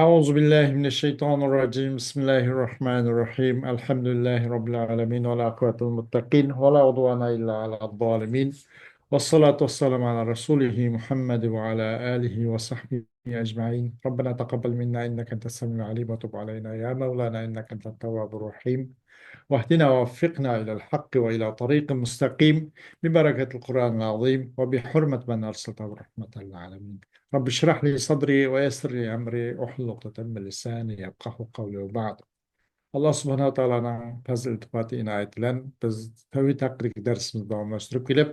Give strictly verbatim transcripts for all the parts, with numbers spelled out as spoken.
أعوذ بالله من الشيطان الرجيم. بسم الله الرحمن الرحيم. الحمد لله رب العالمين، والعاقبة للمتقين، ولا عدوان إلا على الظالمين، والصلاة والسلام على رسوله محمد وعلى آله وصحبه أجمعين. ربنا تقبل منا إنك أنت السميع العليم، وتب علينا يا مولانا إنك أنت التواب الرحيم، واهدنا ووفقنا إلى الحق وإلى طريق مستقيم، ببركة القرآن العظيم وبحرمة من أرسلته رحمة للعالمين. رب اشرح لي صدري ويسر لي أمري واحلل عقدة من لساني يفقهوا قولي وبعد. ئاللا سۇبھانەھۇ ۋە تائالانىڭ پەزلى ئىلتىپاتى ئىنايىتى بىلەن بىز تەۋھىد ھەققىدىكى دەرسىمىزنى داۋاملاشتۇرۇپ كېلىپ،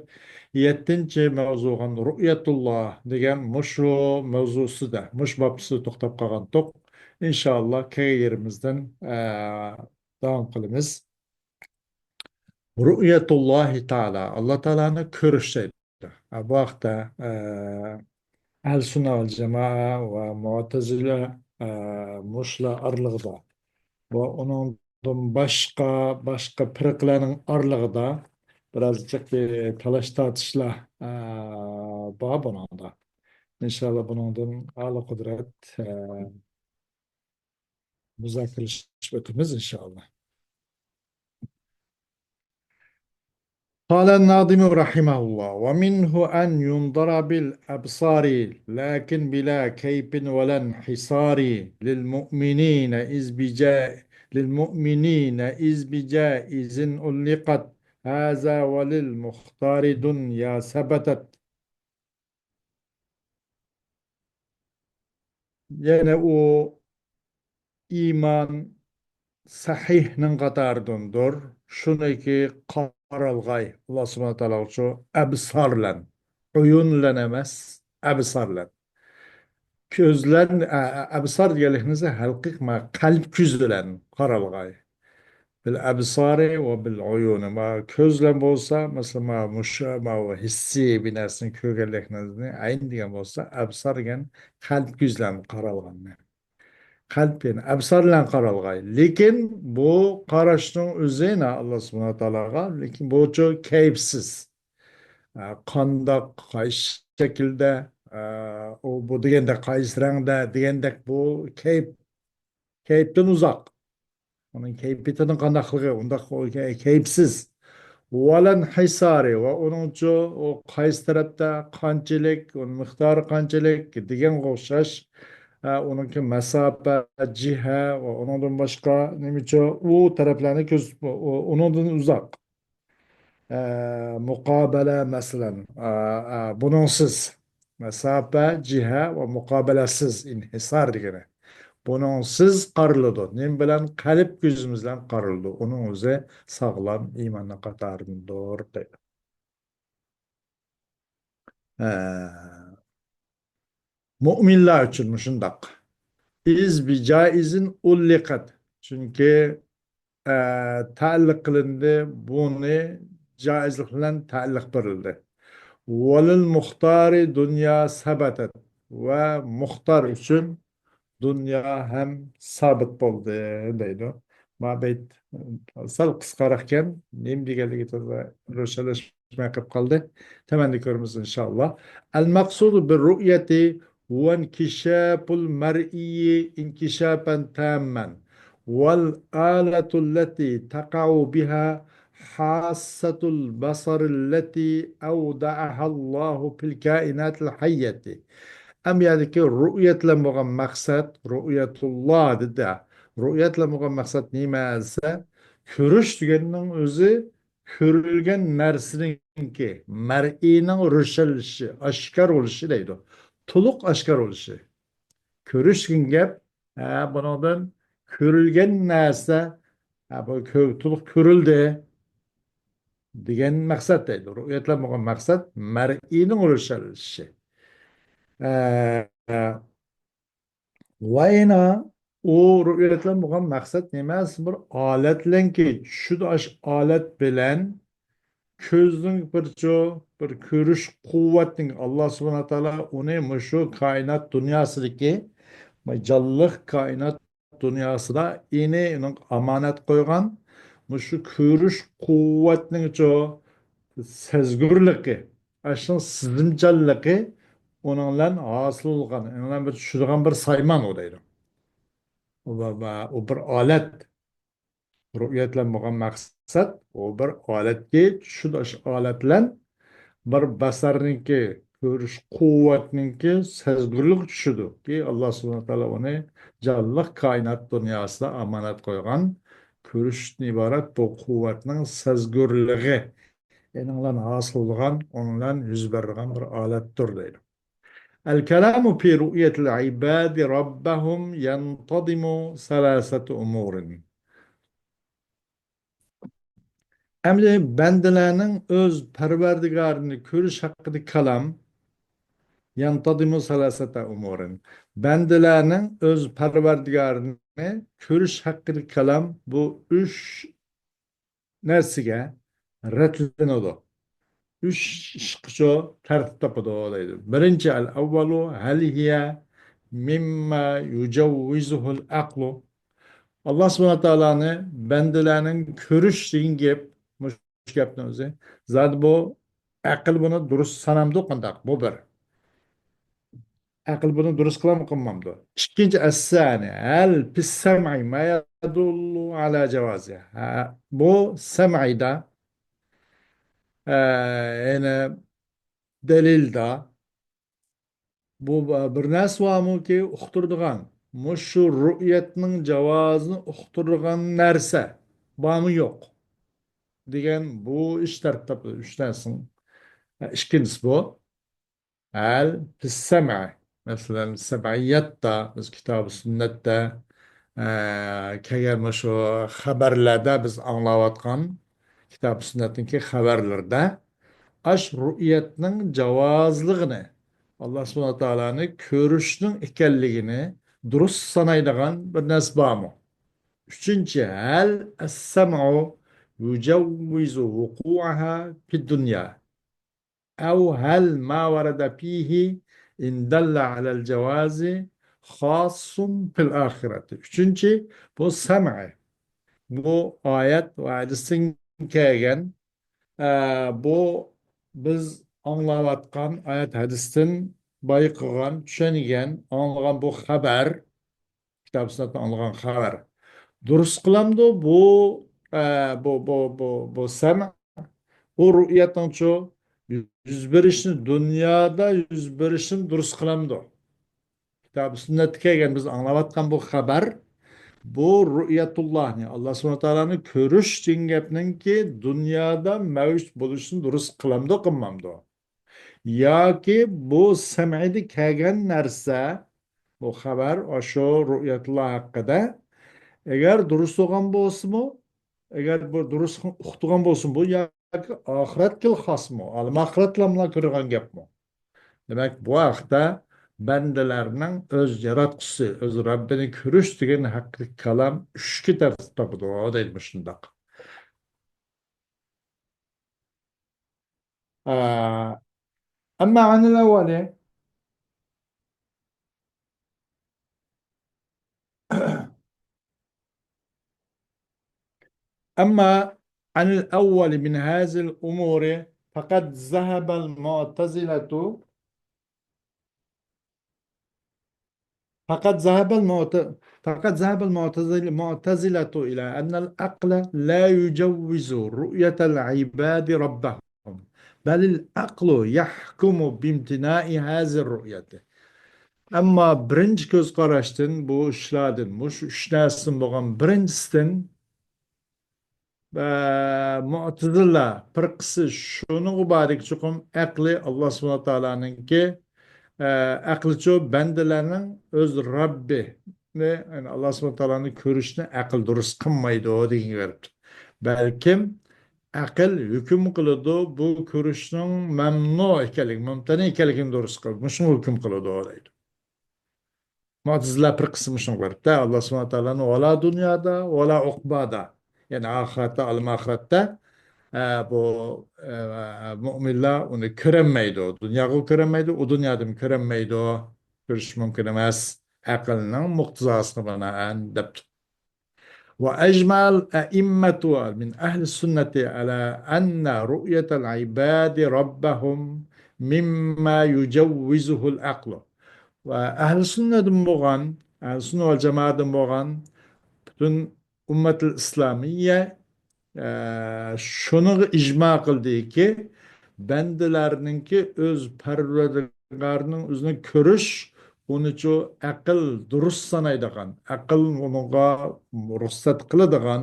يەتتىنچى مەۋزۇ بولغان رۇئيەتۇللا دېگەن مۇشۇ مەۋزۇسىدا، مۇشۇ بابتا توختاپ قالغانتۇق. ئىنشائاللا كەلگەن يېرىمىزدىن، ئە، داۋام قىلىمىز. رۇئيەتۇللاھى تائالا، ئاللا تائالانى كۆرۈش دەيدۇ. ئە، بۇ ھەقتە، ئە، ئەھلى سۈننە ۋەل جامائە ۋە مۇئتەزىلە، ئە، مۇشۇلار ئارىلىقىدا ۋە ئۇنىڭدىن باشقا، باشقا پىرقىلەرنىڭ ئارىلىقىدا بىرازچىق بىر تالاش تارتىشلار، ئە، بار بۇنىڭدا. ئىنشاللا بۇنىڭدىن ئالى قۇدرەت، ئە، مۇزاكىرىلىشىپ ئۆتىمىز ئىنشاللا. قال الناظم رحمه الله: ومنه أن ينظر بالأبصار، لكن بلا كيف ولا انحصار، للمؤمنين إذ بجا-، للمؤمنين إذ بجائز علقت، هذا وللمختار دنيا ثبتت. يەنى ئۇ ئىمان سەھىھنىڭ قاتارىدىندۇر. شۇنىكى قارالغاي. ئاللا سۇبھانەھۇ ۋە تائالا ئۇچۇ ئەبسار بىلەن، ئۇيۇن بىلەن ئەمەس، ئەبسار بىلەن. كۆزلەن، ئە-، ئە-، ئەبسار دېگەنلىكىمىزدە ھەلقىق ما قەلب كۆز بىلەن قارالغاي. بىل ئەبسارى ۋە بىل ئۇيۇنى. ما كۆز بىلەن بولسا، مەسىلەن، ما مۇشۇ، ما ھېسسىي بىر نەرسىنى كۆرگەنلىكىمىزنى ئەين دېگەن بولسا، ئەبسار دېگەن قەلب كۆز بىلەن قارالغاننى. قەلب، يەنى ئەبسار بىلەن قارالغاي. لېكىن بۇ قاراشنىڭ ئۆزى، ئاللا سۇبھانەھۇ ۋە تائالاغا، لېكىن بۇچۇ كەيپسىز. ئە، قانداق، قايسى شەكىلدە، ئە، ئۇ، بۇ دېگەندەك، قايسى رەڭدە دېگەندەك، بۇ كەيپ، كەيپتىن ئۇزاق. ئۇنىڭ كەيپىيىتىنىڭ قانداقلىقى، ئۇنداق ئۇ كەي-، كەيپسىز. ۋەلەنھىسارى، ۋە ئۇنىڭچۇ ئۇ قايسى تەرەپتە، قانچىلىك، ئۇنىڭ مىقدارى قانچىلىك دېگەنگە ئوخشاش، ئە، ئۇنىڭكى مەساپە، جىھە ۋە ئۇنىڭدىن باشقا نېمىچۇ ئۇ تەرەپلەرنى كۆز-، ئۇ-، ئۇنىڭدىن ئۇزاق. ئە، مۇقابىلە، مەسىلەن، ئە، ئە، بۇنىڭسىز، مەساپە، جىھە ۋە مۇقابىلەسىز، ئىنھىسار دېگىنى. بۇنىڭسىز قارىلىدۇ. نېمە بىلەن؟ قەلب كۆزىمىز بىلەن قارىلىدۇ. ئۇنىڭ ئۆزى ساغلام ئىماننىڭ قاتارىدىندۇر، دەيدۇ. ئە، مۇئمىنلار ئۈچۈن مۇشۇنداق. ئىز بىجائىزىن ئۇللىقەت. چۈنكى، ئە، تەئەللۇق قىلىندى، بۇنى جائىزلىق بىلەن تەئەللۇق بېرىلدى. ۋەلىل مۇختارى دۇنيا سەبەتەت. ۋە مۇختار ئۈچۈن دۇنيا ھەم سابىت بولدى، دەيدۇ. ما بەيت سەل قىسقىراق ئىكەن، نېمە دېگەنلىكى توغرا روشەنلەشمەي قېلىپ قالدى. تۆۋەندە كۆرىمىز، ئىنشائاللا. المقصود بالرؤية هو انكشاف المرئي انكشافا تاما، والآلة التي تقع بها حاسة البصر التي أودعها الله في الكائنات الحية. ئەمما يەردىكى رۇئيەت بىلەن بولغان مەقسەت، رۇئيەتۇللا دېدى. رۇئيەت بىلەن بولغان مەقسەت نېمە دېسە، كۆرۈش دېگەننىڭ ئۆزى كۆرۈلگەن نەرسىنىڭكى، مەرئىينىڭ روشەنلىشىشى، ئاشكار بولۇشى دەيدۇ. تولۇق ئاشكار بولۇشى. كۆرۈش دېگەن گەپ، ھە، بۇنىڭدىن كۆرۈلگەن نەرسە، ھە، بۇ كۆ-، تولۇق كۆرۈلدى دېگەن مەقسەت دەيدۇ. رۇئيەت بىلەن بولغان مەقسەت مەرئىينىڭ روشەنلىشىشى. ھە، ھە. ۋە يەنە ئۇ رۇئيەت بىلەن بولغان مەقسەت نېمە؟ بىر ئالەتلەنكى چۈشىدۇ، ئاشۇ ئالەت بىلەن كۆزنىڭ بىرچۇ، بىر كۆرۈش قۇۋۋەتنىڭ، ئاللا سۇبھانەھۇ ۋە تائالا ئۇنى مۇشۇ كائىنات دۇنياسىدىكى، جانلىق كائىنات دۇنياسىدا ئېنى ئۇنىڭ ئامانەت قويغان مۇشۇ كۆرۈش قۇۋۋەتنىڭچۇ سەزگۈرلۈكى، ئاشۇنىڭ سېزىمچانلىقى ئۇنىڭ بىلەن ھاسىل بولغان، ئۇنىڭ بىلەن بىر چۈشىدىغان بىر سايمان ئۇ دەيدۇ. ئۇ بىر، ئۇ بىر ئالەت. رۇئيەت بىلەن بولغان مەقسەت، ئۇ بىر ئالەتكە چۈشىدۇ. شۇ ئالەت بىلەن بىر بەسەرنىڭكى، كۆرۈش قۇۋۋەتنىڭكى سەزگۈرلۈكى چۈشىدۇ. كى، ئاللا سۇبھانەھۇ ۋە تائالا ئۇنى جانلىق كائىنات دۇنياسىدا ئامانەت قويغان كۆرۈشتىن ئىبارەت بۇ قۇۋۋەتنىڭ سەزگۈرلۈكى، ئېنىڭلان ھاسىل بولغان، ئۇنىڭلان يۈز بېرىدىغان بىر ئالەتتۇر دەيدۇ. الكلام في رؤية العباد ربهم ينتظم ثلاثة أمور. ئەمدى بەندىلەرنىڭ ئۆز پەرۋەردىگارىنى كۆرۈش ھەققىدىكى كالام، ينتظم ثلاثة أمور. بەندىلەرنىڭ ئۆز پەرۋەردىگارىنى كۆرۈش ھەققىدىكى كالام بۇ ئۈچ نەرسىگە رەتلىنىدۇ. ئۈچ ئىشقىچۇ تەرتىپ تاپىدۇ دەيدۇ. بىرىنچى، الأول، هل هي مما يجوزه العقل؟ ئاللا سۇبھانەھۇ ۋە تائالانى بەندىلەرنىڭ كۆرۈش دېگەن گەپ، مۇشۇ گەپنىڭ ئۆزى. زادى بۇ ئەقىل بۇنى دۇرۇس سانامدۇ قانداق؟ بۇ بىر. ئەقىل بۇنى دۇرۇس قىلامدۇ قىلمامدۇ؟ ئىككىنچى، الثاني، هل في السمع ما يدل على جوازه؟ ھە، بۇ سەمئىدا، ئە، يەنى دەلىلدا بۇ بىر نەرسە بارمۇكى ئۇقتۇرىدىغان، مۇشۇ رۇئيەتنىڭ جاۋازىنى ئۇقتۇرىدىغان نەرسە بارمۇ يوق دېگەن بۇ ئۈچ تەرتىپ، ئۈچ نەرسىنىڭ، ئە، ئىككىنچىسى بۇ. ھەل پىسسەمە. مەسىلەن، سەمئىيەتتە، بىز كىتابى سۈننەتتە، ئە، كەلگەن مۇشۇ خەۋەرلەردە بىز ئاڭلاۋاتقان، كىتابى سۈننەتنىڭكى خەۋەرلىرىدە ئاش رۇئيەتنىڭ جاۋازلىقىنى، ئاللا سۇبھانەھۇ ۋە تائالانى كۆرۈشنىڭ ئىكەنلىكىنى دۇرۇس سانايدىغان بىر نەرسە بارمۇ؟ ئۈچىنچى، ھەل ئەسسەمئۇ يۇجەۋۋىزۇ ۋۇقۇئەھا فىددۇنيا؟ أو هل ما ورد فيه إن دل على الجواز خاص في الآخرة. ئۈچىنچى، بۇ سەمئى. بۇ ئايەت ۋە ھەدىستىن كەلگەن، ئە، بۇ بىز ئاڭلاۋاتقان ئايەت ھەدىستىن بايقىغان، چۈشەنگەن، ئاڭلىغان بۇ خەۋەر، كىتاب سۈننەتتىن ئاڭلىغان خەۋەر دۇرۇس قىلامدۇ؟ بۇ، ئە، بۇ، بۇ، بۇ، بۇ سەمە، بۇ رۇئيەتنىڭچۇ يۈز بېرىشنى، دۇنيادا يۈز بېرىشنى دۇرۇس قىلامدۇ؟ كىتاب سۈننەتتە كەلگەن بىز ئاڭلاۋاتقان بۇ خەۋەر، بۇ رۇئيەتۇللاھنى، ئاللا سۇبھانەھۇ ۋە تائالانى كۆرۈش دېگەن گەپنىڭكى دۇنيادا مەۋجۇت بولۇشىنى دۇرۇس قىلامدۇ، قىلمامدۇ؟ ياكى بۇ سەمئىدە كەلگەن نەرسە، بۇ خەۋەر، ئاشۇ رۇئيەتۇللا ھەققىدە، ئەگەر دۇرۇس بولغان بولسىمۇ، ئەگەر بۇ دۇرۇس ئۇقتۇرغان بولسىمۇ، بۇ ياكى ئاخىرەتكىلا خاسمۇ، ئالەم ئاخىرەتلەملا كۆرىدىغان گەپمۇ؟ دېمەك، بۇ ھەقتە بەندىلەرنىڭ ئۆز ياراتقۇسى، ئۆز رەببىنى كۆرۈش دېگەن ھەققىدىكى كالام ئۈچكە تەرتىپ تاپىدۇ، دەيدۇ مۇشۇنداق. ئە، أما عن الأول، أما عن الأول من هذه الأمور فقد ذهب المعتزلة فقد ذهب المعت-، فقد ذهب المعتزل-، المعتزلة إلى أن العقل لا يجوز رؤية العباد ربهم، بل العقل يحكم بامتناع هذه الرؤية. ئەمما بىرىنچى كۆز قاراشتىن بۇ ئىشلاردىن، مۇشۇ ئۈچ نەرسىدىن بولغان بىرىنچىسىدىن ئە، مۇئتەزىلە پىرقىسى شۇنىڭغا باردىكى، چوقۇم ئەقلى ئاللا سۇبھانەھۇ تائالانىڭكى، ئە، ئەقلىچۇ بەندىلەرنىڭ ئۆز رەببىنى، يەنى ئاللا سۇبھانەھۇ تائالانى كۆرۈشنى ئەقىل دۇرۇس قىلمايدۇ دېگەنگە بېرىپتۇ. بەلكىم ئەقىل ھۆكۈم قىلىدۇ، بۇ كۆرۈشنىڭ مەمنۇ ئىكەنلىكى، مۇمتەنە ئىكەنلىكىنى دۇرۇس قىلىدۇ، مۇشۇنى ھۆكۈم قىلىدۇ دەيدۇ. مۇئتەزىلە پىرقىسى مۇشۇنى قىلىپتۇ. ئاللا سۇبھانەھۇ تائالانى ۋالا دۇنيادا، ۋالا ئۇقبادا، يەنى ئاخىرەتتە، ئالەم ئاخىرەتتە، ئە، بۇ، ئە، مۇئمىنلار ئۇنى كۆرەلمەيدۇ. دۇنياغا كۆرەلمەيدۇ، ئۇ دۇنيادىمۇ كۆرەلمەيدۇ. كۆرۈش مۇمكىن ئەمەس. ئەقىلنىڭ مۇقتىزاسىغا بىنائەن دەپتۇ. وأجمع الأئمة من أهل السنة على أن رؤية العباد ربهم مما يجوزه العقل. ۋە ئەھلى سۈننەدىن بولغان ئەھلى سۈننە ۋەل جامائەدىن بولغان پۈتۈن ئۇممەتۇل ئىسلامىيە، ئە، شۇنىڭغا ئىجما قىلدىكى، بەندىلەرنىڭكى ئۆز پەرۋەردىگارىنىڭ ئۆزىنى كۆرۈش، ئۇنىچۇ ئەقىل دۇرۇس سانايدىغان، ئەقىل ئۇنىڭغا رۇخسەت قىلىدىغان،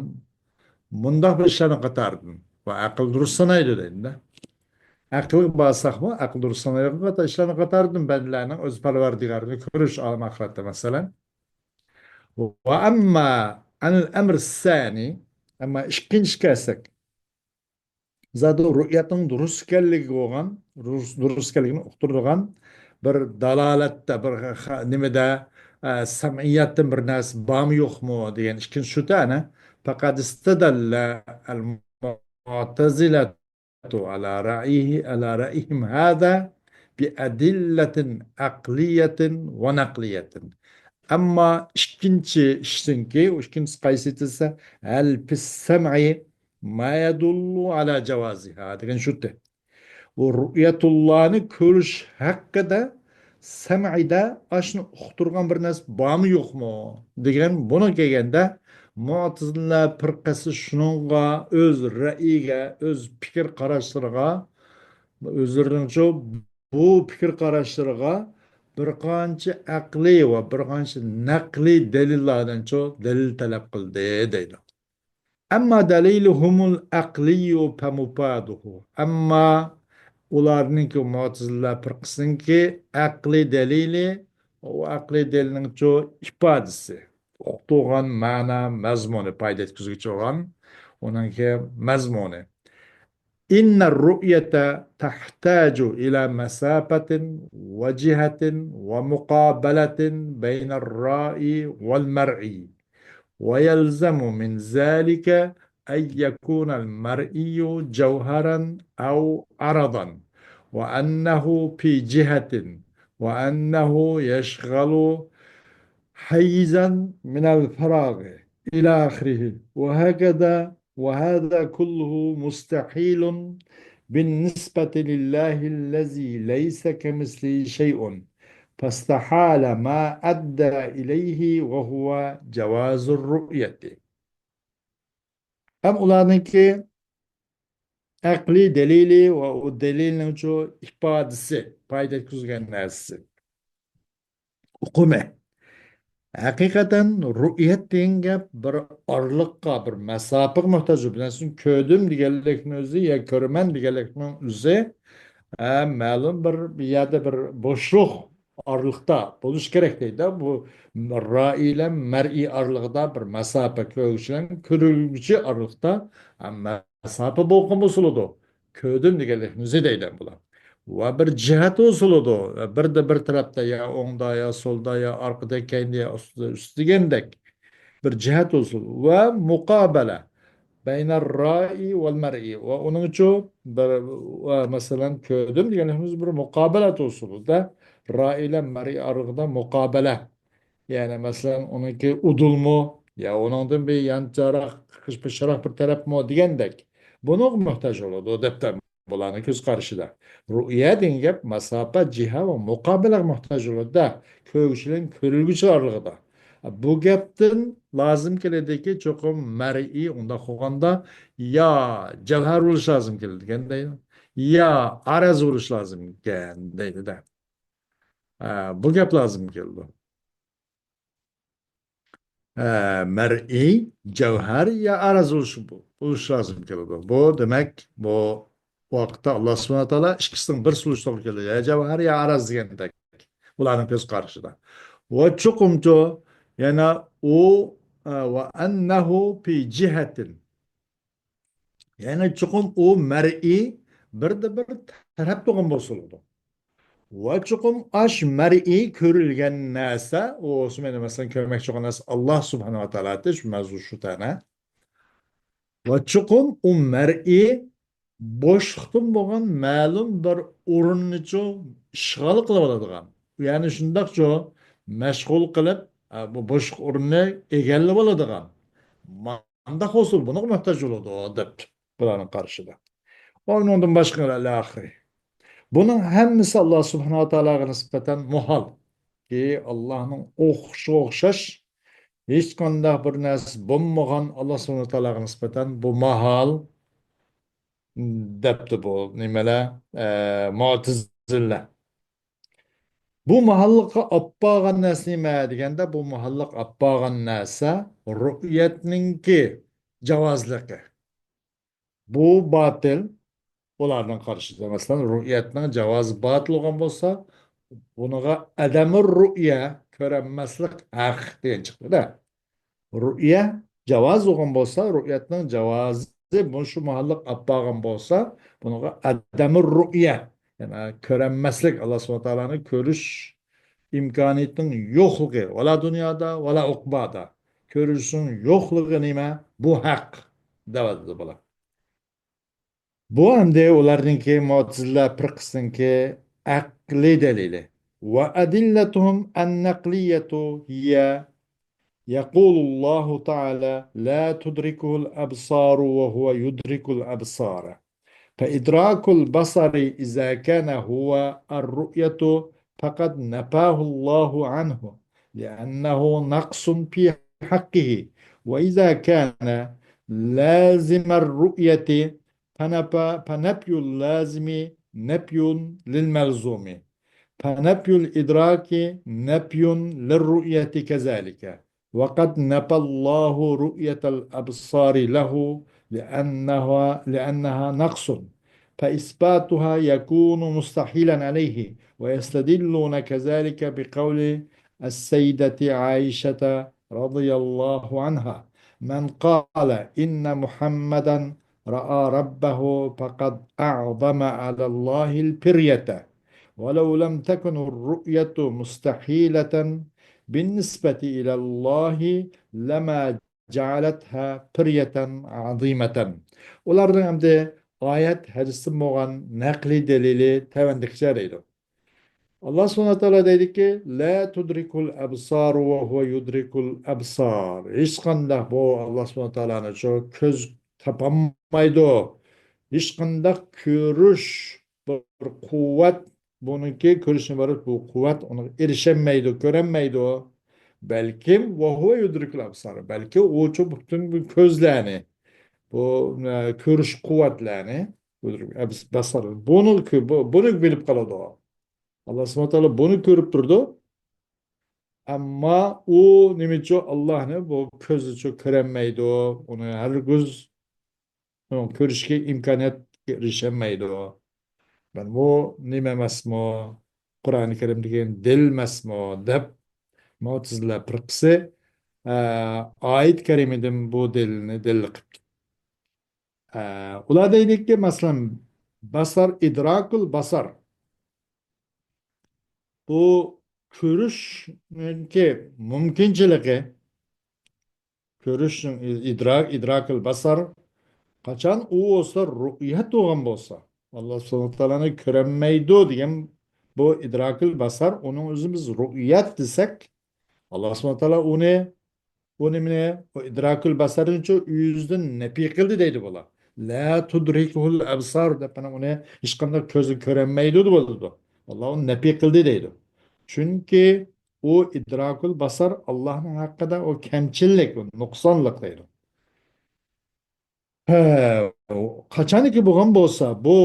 مۇنداق بىر ئىشلارنىڭ قاتارىدىن. ۋە ئەقىل دۇرۇس سانايدۇ دەيدۇ-دە. ئەقىلگە بارساقمۇ، ئەقىل دۇرۇس سانايدىغان قاتار ئىشلارنىڭ قاتارىدىن بەندىلەرنىڭ ئۆز پەرۋەردىگارىنى كۆرۈش ئالەم ئاخىرەتتە، مەسىلەن. ۋە ئەمما ئەنىل ئەمر سەنى، ئەمما ئىككىنچى كەلسەك، زادى رۇئيەتنىڭ دۇرۇس ئىكەنلىكى بولغان، دۇرۇس، دۇرۇس ئىكەنلىكىنى ئۇقتۇرىدىغان بىر دالالەتتە، بىر خا-، نېمىدە، ئە، سەمئىيەتتىن بىر نەرسە بارمۇ يوقمۇ دېگەن ئىككىنچى شۇبھە. پەقەد ئىستەدەللە ئەل مۇئتەزىلەتۇ ئەلا رەئيىھى، ئەلا رەئيىھىم ھازا بىئەدىللەتىن ئەقلىيەتىن ۋە نەقلىيەتىن. ئەمما ئىككىنچى ئىشتىنكى، ئۇ ئىككىنچىسى قايسى دېسە، ھەل فىس سەمئى ما يەدۇللۇ ئەلا جاۋازىھا دېگەن شۇتى. ئۇ رۇئيەتۇللانى كۆرۈش ھەققىدە سەمئىدە ئاشۇنى ئۇقتۇرغان بىر نەرسە بارمۇ يوقمۇ دېگەن، بۇنى كەلگەندە مۇئتەزىلە پىرقەسى شۇنىڭغا، ئۆز رەئيىگە، ئۆز پىكىر قاراشلىرىغا، ئۆزلىرىنىڭچۇ بۇ پىكىر قاراشلىرىغا بىر قانچە ئەقلىي ۋە بىر قانچە نەقلىي دەلىللاردىنچۇ دەلىل تەلەپ قىلدى دەيدۇ. ئەمما دەلىلۇھۇمۇل ئەقلىييۇ فەمۇپادۇھۇ. ئەمما ئۇلارنىڭكى مۇئتەزىلە پىرقىسىنىڭكى ئەقلىي دەلىلى، ئۇ ئەقلىي دەلىلنىڭچۇ ئىپادىسى، ئۇقتۇرغان مەنا مەزمۇنى، پايدا يەتكۈزگۈچى بولغان ئۇنىڭكى مەزمۇنى. إن الرؤية تحتاج إلى مسافة وجهة ومقابلة بين الرائي والمرئي، ويلزم من ذلك أن يكون المرئي جوهرا أو عرضا، وأنه في جهة، وأنه يشغل حيزا من الفراغ، إلى آخره، وهكذا، وهذا كله مستحيل بالنسبة لله الذي ليس كمثله شيء، فاستحال ما أدى إليه وهو جواز الرؤية. ھەم ئۇلارنىڭكى ئەقلىي دەلىلى ۋە ئۇ دەلىلنىڭچۇ ئىپادىسى، پايدا يەتكۈزگەن نەرسىسى، ئۇقۇمى. ھەقىقەتەن رۇئيەت دېگەن گەپ بىر ئارىلىققا، بىر مەساپىگە موھتاج. بىر نەرسىنى كۆردۈم دېگەنلىكنىڭ ئۆزى يا كۆرىمەن دېگەنلىكنىڭ ئۆزى، ئە، مەلۇم بىر، بىر يەردە بىر بوشلۇق ئارىلىقتا بولۇش كېرەك دەيدۇ. بۇ رائىي بىلەن مەرئىي ئارىلىقىدا بىر مەساپە، كۆرگۈچى بىلەن كۆرۈلگۈچى ئارىلىقتا، ئە، مەساپە بولغان بولسا بولىدۇ. كۆردۈم دېگەنلىك نۇزى دەيدۇ بۇلار. ۋە بىر جەھەت بولسا بولىدۇ. بىردە بىر تەرەپتە يا ئوڭدا، يا سولدا، يا ئارقىدا، كەينىدە، يا ئۈستىدە، ئۈستىدە دېگەندەك بىر جەھەت بولسا بولىدۇ. ۋە مۇقابەلە. بەينەر رائىي ۋەل مەرئىي. ۋە ئۇنىڭچۇ بىر، ۋە مەسىلەن، كۆردۈم دېگەنلىكىمىز بىر مۇقابەلە بولسا بولىدۇ. رائىي بىلەن مەرئىي ئارىلىقىدا مۇقابەلە. يەنى، مەسىلەن، ئۇنىڭكى ئۇدۇلمۇ، يا ئۇنىڭدىن بىر يانچاراق، قىشپىشراق بىر تەرەپمۇ دېگەندەك. بۇنىڭغا موھتاج بولىدۇ، دەپتۇ بۇلارنىڭ كۆز قارىشىدا. رۇئيە دېگەن گەپ ماساپە، جىھە ۋە مۇقابىلەگە موھتاج بولىدۇ-دە، كۆرگۈچى بىلەن كۆرۈلگۈچى ئارىلىقىدا. بۇ گەپتىن لازىم كېلىدىكى، چوقۇم مەرئىي، ئۇنداق بولغاندا يا جەۋھەر بولۇش لازىم كېلىدىكەن دەيدۇ، يا ئارەز بولۇش لازىم ئىكەن دەيدۇ-دە. ئە، بۇ گەپ لازىم كېلىدۇ. ئە، مەرئىي، جەۋھەر يا ئارەز بولۇش، بولۇش لازىم كېلىدۇ. بۇ، دېمەك، بۇ ۋاقىتتا ئاللا سۇبھانەھۇ ۋە تائالا ئىككىسىنىڭ بىرسى بولۇش توغرا كېلىدۇ. يا جەۋھەر يا ئارەز دېگەندەك. بۇلارنىڭ كۆز قارىشىدا. ۋە چوقۇمچۇ، يەنە ئۇ، ئە، ۋە ئەننەھۇ فى جىھەتىن. يەنى چوقۇم ئۇ مەرئىي بىردە بىر تەرەپ بولغان بولسا بولىدۇ. ۋە چوقۇم ئاش مەرئىي كۆرۈلگەن نەرسە، ئۇ ئوسمان مەسىلەن كۆرمەكچى بولغان نەرسە ئاللا سۇبھانەھۇ ۋە تائالا، شۇ مەۋزۇ شۇ تەنە. ۋە چوقۇم ئۇ مەرئىي بوشلۇقتىن بولغان مەلۇم بىر ئورۇننىچۇ ئىشغال قىلىۋالىدىغان. يەنى شۇنداقچۇ مەشغۇل قىلىپ، ئە، بۇ بوشلۇق ئورۇننى ئىگىلىۋالىدىغان. قانداق بولسا بۇنىڭغا موھتاج بولىدۇ دەپ بۇلارنىڭ قارىشىدا. ئۇنىڭدىن باشقا ئىلى ئاخىرى. بۇنىڭ ھەممىسى ئاللا سۇبھانەھۇ ۋە تائالاغا نىسبەتەن مۇھال. كى، ئاللاھنىڭ ئوخشىشىغا ئوخشاش ھېچقانداق بىر نەرسە بولمىغان ئاللا سۇبھانەھۇ ۋە تائالاغا نىسبەتەن بۇ ماھال دەپتۇ بۇ نېمىلەر، ئە، مۇئتەزىلىلەر. بۇ ماھاللىققا ئاپارغان نەرسە نېمە دېگەندە، بۇ ماھاللىق ئاپارغان نەرسە رۇئيەتنىڭكى جاۋازلىقى. بۇ باتىل، ئۇلارنىڭ قارىشىدا. مەسىلەن، رۇئيەتنىڭ جاۋازى باتىل بولغان بولسا، بۇنىڭغا ئەدەمۇر رۇئيە، كۆرەلمەسلىك ھەق دېگەن چىقتى-دە. رۇئيە جاۋاز بولغان بولسا، رۇئيەتنىڭ جاۋازى مۇشۇ ماھاللىق ئاپارغان بولسا، بۇنىڭغا ئەدەمۇر رۇئيە، يەنى كۆرەلمەسلىك، ئاللا سۇبھانەھۇ ۋە تائالانى كۆرۈش ئىمكانىيىتىنىڭ يوقلۇقى، ۋالا دۇنيادا، ۋالا ئۇقبادا كۆرۈشنىڭ يوقلۇقى نېمە؟ بۇ ھەق، دەۋاتىدۇ بۇلار. بۇ ئەمدى ئۇلارنىڭكى، مۇئتەزىلە پىرقىسىنىڭكى ئەقلىي دەلىلى. وأدلتهم النقلية هي يقول الله تعالى: لا تدركه الأبصار وهو يدرك الأبصار. فإدراك البصر إذا كان هو الرؤية فقد نفاه الله عنه، لأنه نقص في حقه، وإذا كان لازم الرؤية فنفى، فنفي اللازم نفي للملزوم، فنفي الإدراك نفي للرؤية كذلك. وقد نفى الله رؤية الأبصار له لأنها، لأنها نقص، فإثباتها يكون مستحيلا عليه، ويستدلون كذلك بقول السيدة عائشة رضي الله عنها: من قال إن محمدا رأى ربه فقد أعظم على الله الفرية، ولو لم تكن الرؤية مستحيلة بالنسبة إلى الله لما جعلتها فرية عظيمة. ئۇلارنىڭ ئەمدى ئايەت، ھەدىستىن بولغان نەقلىي دەلىلى تەۋەندىكىچە دەيدۇ. ئاللا سۇبھانەھۇ ۋە تائالا دەيدۇكى، لا تۇدرىكۇل ئەبسار ۋە ھۇۋە يۇدرىكۇل ئەبسار. ھېچقانداق بۇ ئاللا سۇبھانەھۇ ۋە تائالانىچۇ كۆز تاپالمايدۇ. ھېچقانداق كۆرۈش بىر قۇۋۋەت، بۇنىڭكى كۆرۈشتىن ئىبارەت بۇ قۇۋۋەت ئۇنىڭغا ئېرىشەلمەيدۇ، كۆرەلمەيدۇ. بەلكىم، ۋە ھۇۋە يۇدرىكۇل ئەبسار. بەلكى ئۇچۇ پۈتۈن بۇ كۆزلەرنى، بۇ، ئە، كۆرۈش قۇۋۋەتلەرنى، يۇدرىكۇل ئەبس-، بەسار. بۇنى كۆ-، بۇ-، بۇنى بىلىپ قالىدۇ. ئاللا سۇبھانەھۇ ۋە تائالا بۇنى كۆرۈپ تۇرىدۇ. ئەمما ئۇ نېمىچۇ ئاللانى بۇ كۆزىچۇ كۆرەلمەيدۇ. ئۇنى ھەرگىز ئۇنىڭ كۆرۈشكە ئىمكانىيەتكە ئېرىشەلمەيدۇ. مەن بۇ نېمە ئەمەسمۇ؟ قۇرئانى كەرىمدىكى دەلىل ئەمەسمۇ؟ دەپ مۇئتەزىلە پىرقىسى، ئە، ئايەت كەرىمىدىن بۇ دەلىلنى دەلىل قىپتۇ. ئە، ئۇلار دەيدىكى، مەسىلەن، بەسار، ئىدراكۇل بەسار. بۇ كۆرۈشنىڭكى مۇمكىنچىلىكى، كۆرۈشنىڭ ئىدراك، ئىدراكىل بەسار، قاچان ئۇ بولسا رۇئيەت بولغان بولسا، ئاللا سۇبھانەھۇ ۋە تائالانى كۆرەلمەيدۇ دېگەن بۇ ئىدراكىل بەسار، ئۇنىڭ ئۆزىنى بىز رۇئيەت دېسەك، ئاللا سۇبھانەھۇ ۋە تائالا ئۇنى، ئۇ نېمىنى، ئۇ ئىدراكىل بەسارنىچۇ ئۆزىدىن نەپىي قىلدى دەيدۇ بۇلار. لا تۇدرىكۇل ئەبسار دەپ، مانا ئۇنى ھېچقانداق كۆزى كۆرەلمەيدۇ دەپ بولىدۇ. ئاللا ئۇنى نەپىي قىلدى دەيدۇ. چۈنكى ئۇ ئىدراكۇل بەسار ئاللانىڭ ھەققىدە ئۇ كەمچىللىك، ئۇ نۇقسانلىق دەيدۇ. ھە، قاچانكى بولغان بولسا، بۇ،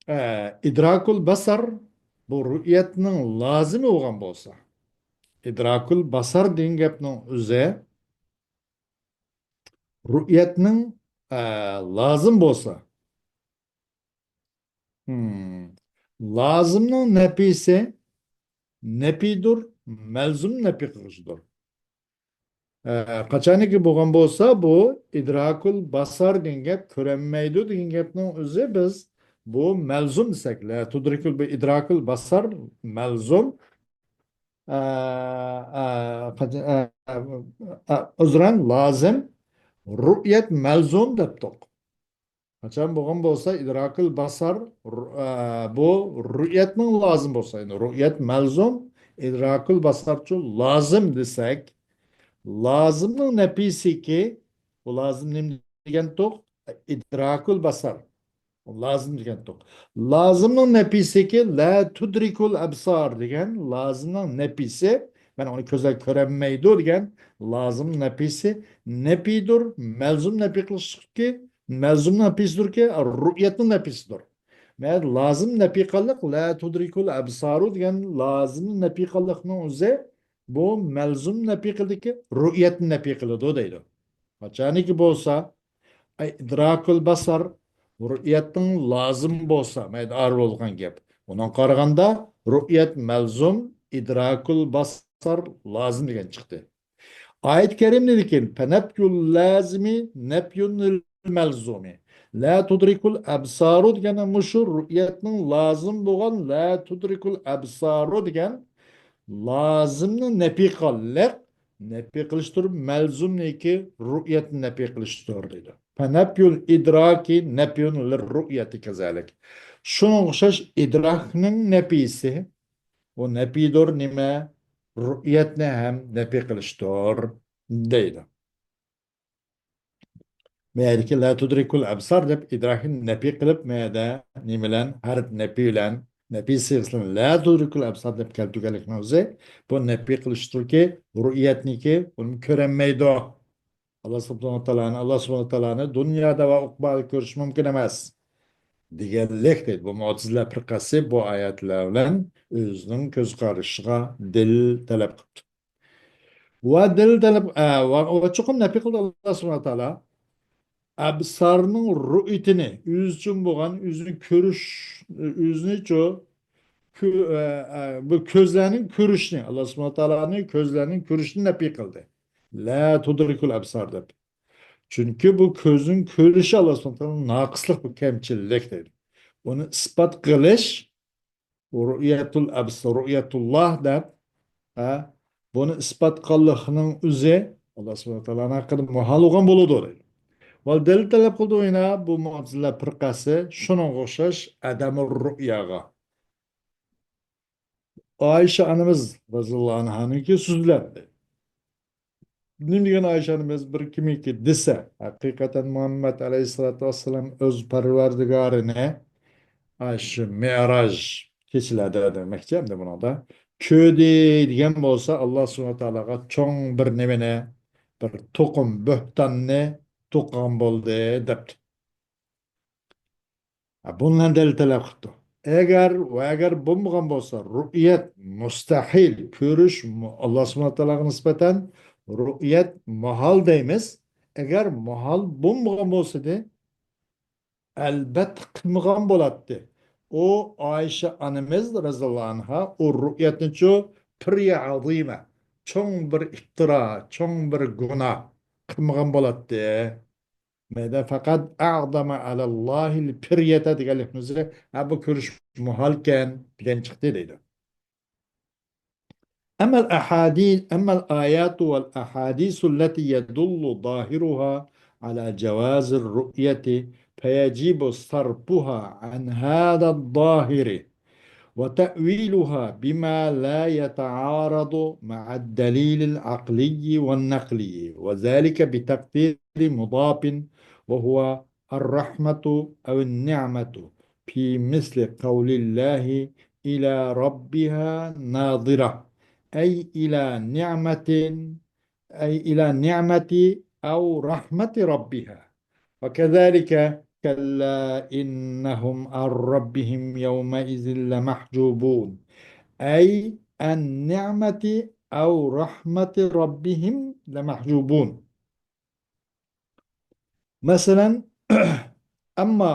ئە، ئىدراكۇل بەسار، بۇ رۇئيەتنىڭ لازىمى بولغان بولسا، ئىدراكۇل بەسار دېگەن گەپنىڭ ئۆزى رۇئيەتنىڭ، ئە، لازىم بولسا، ھىم، لازىمنىڭ نەپىسى نەپىدۇر، مەلزۇم نەپى قىلغۇچىدۇر. ئە، قاچانكى بولغان بولسا، بۇ ئىدراكۇل بەسار دېگەن گەپ، كۆرەلمەيدۇ دېگەن گەپنىڭ ئۆزى بىز بۇ مەلزۇم دېسەك، لا تۇدرىكۇل، بۇ ئىدراكۇل بەسار مەلزۇم، ئە، ئە، قاچ-، ئە، ئە، ئە، ئۇزرەن، لازىم، رۇئيەت مەلزۇم دەپتۇق. قاچان بولغان بولسا، ئىدراكىل بەسار، ئە، بۇ رۇئيەتنىڭ لازىم بولسا، يەنى رۇئيەت مەلزۇم، ئىدراكىل بەسارچۇ لازىم دېسەك، لازىمنىڭ نەپىسىكى، بۇ لازىم نېمە دېگەنتۇق؟ ئىدراكىل بەسار. لازىم دېگەنتۇق. لازىمنىڭ نەپىسىكى لا تۇدرىكۇل ئەبسار دېگەن لازىمنىڭ نەپىسى، مانا ئۇنى كۆزلەر كۆرەلمەيدۇ دېگەن لازىم نەپىسى نەپىدۇر، مەلزۇم نەپى قىلىشتۇركى، مەلزۇم نەپىسىدۇركى، رۇئيەتنىڭ نەپىسىدۇر. مەن لازىم نەپى قىلىق، لا تۇدرىكۇل ئەبسارۇ دېگەن لازىم نەپى قىلىقنىڭ ئۆزى بۇ مەلزۇم نەپى قىلدىكى، رۇئيەتنى نەپى قىلىدۇ دەيدۇ. قاچانكى بولسا، ئەي، ئىدراكۇل بەسەر، رۇئيەتنىڭ لازىم بولسا، مەيدە ئار بولغان گەپ. ئۇنىڭغا قارىغاندا، رۇئيەت مەلزۇم، ئىدراكۇل بەسەر لازىم دېگەن چىقتى. ئايەت كەرىمدە لېكىن، فەنەپيۇل لازىمى نەپيۇن لىل مەلزۇمى. لا تۇدرىكۇل ئەبسارۇ دېگەن مۇشۇ رۇئيەتنىڭ لازىم بولغان لا تۇدرىكۇل ئەبسارۇ دېگەن لازىمنى نەپى قىلىق، نەپى قىلىشتۇر، مەلزۇمنىكى رۇئيەتنى نەپى قىلىشتۇر دەيدۇ. فەنەپيۇل ئىدراكى نەپيۇن لىر رۇئيەتى كەزەلىك. شۇنىڭغا ئوخشاش ئىدراكنىڭ نەپىسى، ئۇ نەپىدۇر نېمە؟ رۇئيەتنى ھەم نەپى قىلىشتۇر دەيدۇ. مەيەردىكى لا تۇدرىكۇل ئەبسار دەپ ئىدراكنى نەپى قىلىپ، مەيەردە نېمە بىلەن؟ ھەرپ نەپى بىلەن، نەپى سىيغىسى بىلەن لا تۇدرىكۇل ئەبسار دەپ كەلتۈرگەنلىكنىڭ ئۆزى بۇ نەپى قىلىشتۇركى، رۇئيەتنىكى ئۇنى كۆرەلمەيدۇ. ئاللا سۇبھانەھۇ ۋە تائالانى، ئاللا سۇبھانەھۇ ۋە تائالانى دۇنيادا ۋە ئۇقبادا كۆرۈش مۇمكىن ئەمەس دېگەنلىك دەيدۇ. بۇ مۇئتەزىلە پىرقەسى بۇ ئايەتلەر بىلەن ئۆزىنىڭ كۆز قارىشىغا دەلىل تەلەپ قىپتۇ. ۋە دەلىل تەلەپ، ئە، ۋە، ۋە چوقۇم نەپى قىلدى ئاللا سۇبھانەھۇ ۋە تائالا. ئەبسارنىڭ رۇئيىتىنى، ئۆزى ئۈچۈن بولغان، ئۆزىنى كۆرۈش، ئۆزىنىچۇ، كۆ-، ئە، ئە، بۇ كۆزلەرنىڭ كۆرۈشىنى، ئاللا سۇبھانەھۇ ۋە تائالانى كۆزلەرنىڭ كۆرۈشىنى نەپى قىلدى. لا تۇدرىكۇل ئەبسار دەپ. چۈنكى بۇ كۆزنىڭ كۆرۈشى ئاللا سۇبھانەھۇ ۋە تائالا ناقىسلىق، بۇ كەمچىللىك دەيدۇ. ئۇنى ئىسپات قىلىش، رۇئيەتۇل ئەبس-، رۇئيەتۇللا دەپ، ھە، بۇنى ئىسپات قىلغانلىقنىڭ ئۆزى ئاللا سۇبھانەھۇ ۋە تائالانىڭ ھەققىدە مۇھال بولغان بولىدۇ دەيدۇ. ۋە دەلىل تەلەپ قىلدى يەنە بۇ مۇئتەزىلە پىرقەسى شۇنىڭغا ئوخشاش ئەدەمۇ رۇئياغا. ئائىشە ئانىمىز رەزىياللاھۇ ئەنھانىڭكى سۆزلەندى. نېمە دېگەن ئائىشە ئانىمىز؟ بىر كىمكى دېسە، ھەقىقەتەن مۇھەممەد ئەلەيھىسسالاتۇ ۋەسسالام ئۆز پەرۋەردىگارىنى، ئا، شۇ مىئراج كېچىلەردە دېمەكچى ئەمدى بۇنىڭدا، كۆردى دېگەن بولسا، ئاللا سۇبھانەھۇ ۋە تائالاغا چوڭ بىر نېمىنى، بىر توقۇم بۆھتاننى توقۇغان بولدى، دەپتۇ. ھە، بۇنىڭ بىلەن دەلىل تەلەپ قىپتۇ. ئەگەر ۋە ئەگەر بولمىغان بولسا، رۇئيەت مۇستەھىل، كۆرۈش مۇ-، ئاللا سۇبھانەھۇ ۋە تائالاغا نىسبەتەن رۇئيەت مۇھال دەيمىز. ئەگەر مۇھال بولمىغان بولسىدى، ئەلبەتتە قىلمىغان بولاتتى. ئۇ ئائىشە ئانىمىز رەزىياللاھۇ ئەنھا ئۇ رۇئيەتنىچۇ پىريە ئەزىمە، چوڭ بىر ئىپتىرا، چوڭ بىر گۇناھ قىلمىغان بولاتتى. مەيدە فەقەت ئەزەمە ئەلەللاھىل پىريەتە دېگەنلىكنى ئۆزى، ھە، بۇ كۆرۈش مۇھالكەن دېگەن چىقتى دەيدۇ. أما الأحاديث، أما الآيات والأحاديث التي يدل ظاهرها على جواز الرؤية فيجب صرفها عن هذا الظاهر وتأويلها بما لا يتعارض مع الدليل العقلي والنقلي، وذلك بتقدير مضاف وهو الرحمة أو النعمة، في مثل قول الله إلى ربها ناظرة، أي إلى نعمة، أي إلى نعمة أو رحمة ربها. وكذلك كلا إنهم عن ربهم يومئذ لمحجوبون، أي عن نعمة أو رحمة ربهم لمحجوبون. مەسىلەن، ئەمما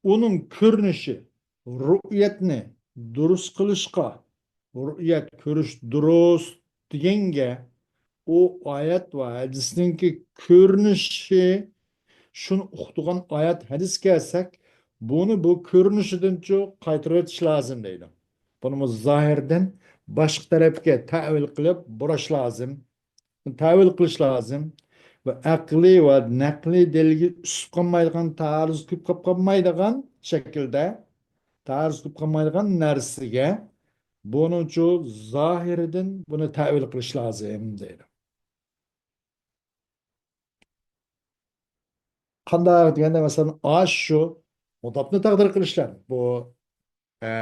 ئۇنىڭ كۆرۈنۈشى، رۇئيەتنى دۇرۇس قىلىشقا، رۇئيەت كۆرۈش دۇرۇس دېگەنگە، ئۇ ئايەت ۋە ھەدىسنىڭكى كۆرۈنۈشى، شۇنى ئۇقتۇرغان ئايەت، ھەدىس كەلسەك، بۇنى بۇ كۆرۈنۈشىدىنچۇ قايتۇرۇۋېتىش لازىم دەيدۇ. بۇنىمۇ زاھىردىن باشقا تەرەپكە تەئۋىل قىلىپ بۇراش لازىم. تەئۋىل قىلىش لازىم. ۋە ئەقلىي ۋە نەقلىي دەلىلگە ئۈسۈپ قالمايدىغان، تەئارۇز قىلىپ قالمايدىغان شەكىلدە، تەئارۇز قىلىپ قالمايدىغان نەرسىگە بۇنىڭچۇ زاھىرىدىن بۇنى تەئۋىل قىلىش لازىم دەيدۇ. قانداق دېگەندە، مەسىلەن، ئاشۇ مۇداپنى تەقدىر قىلىشلار. بۇ، ئە،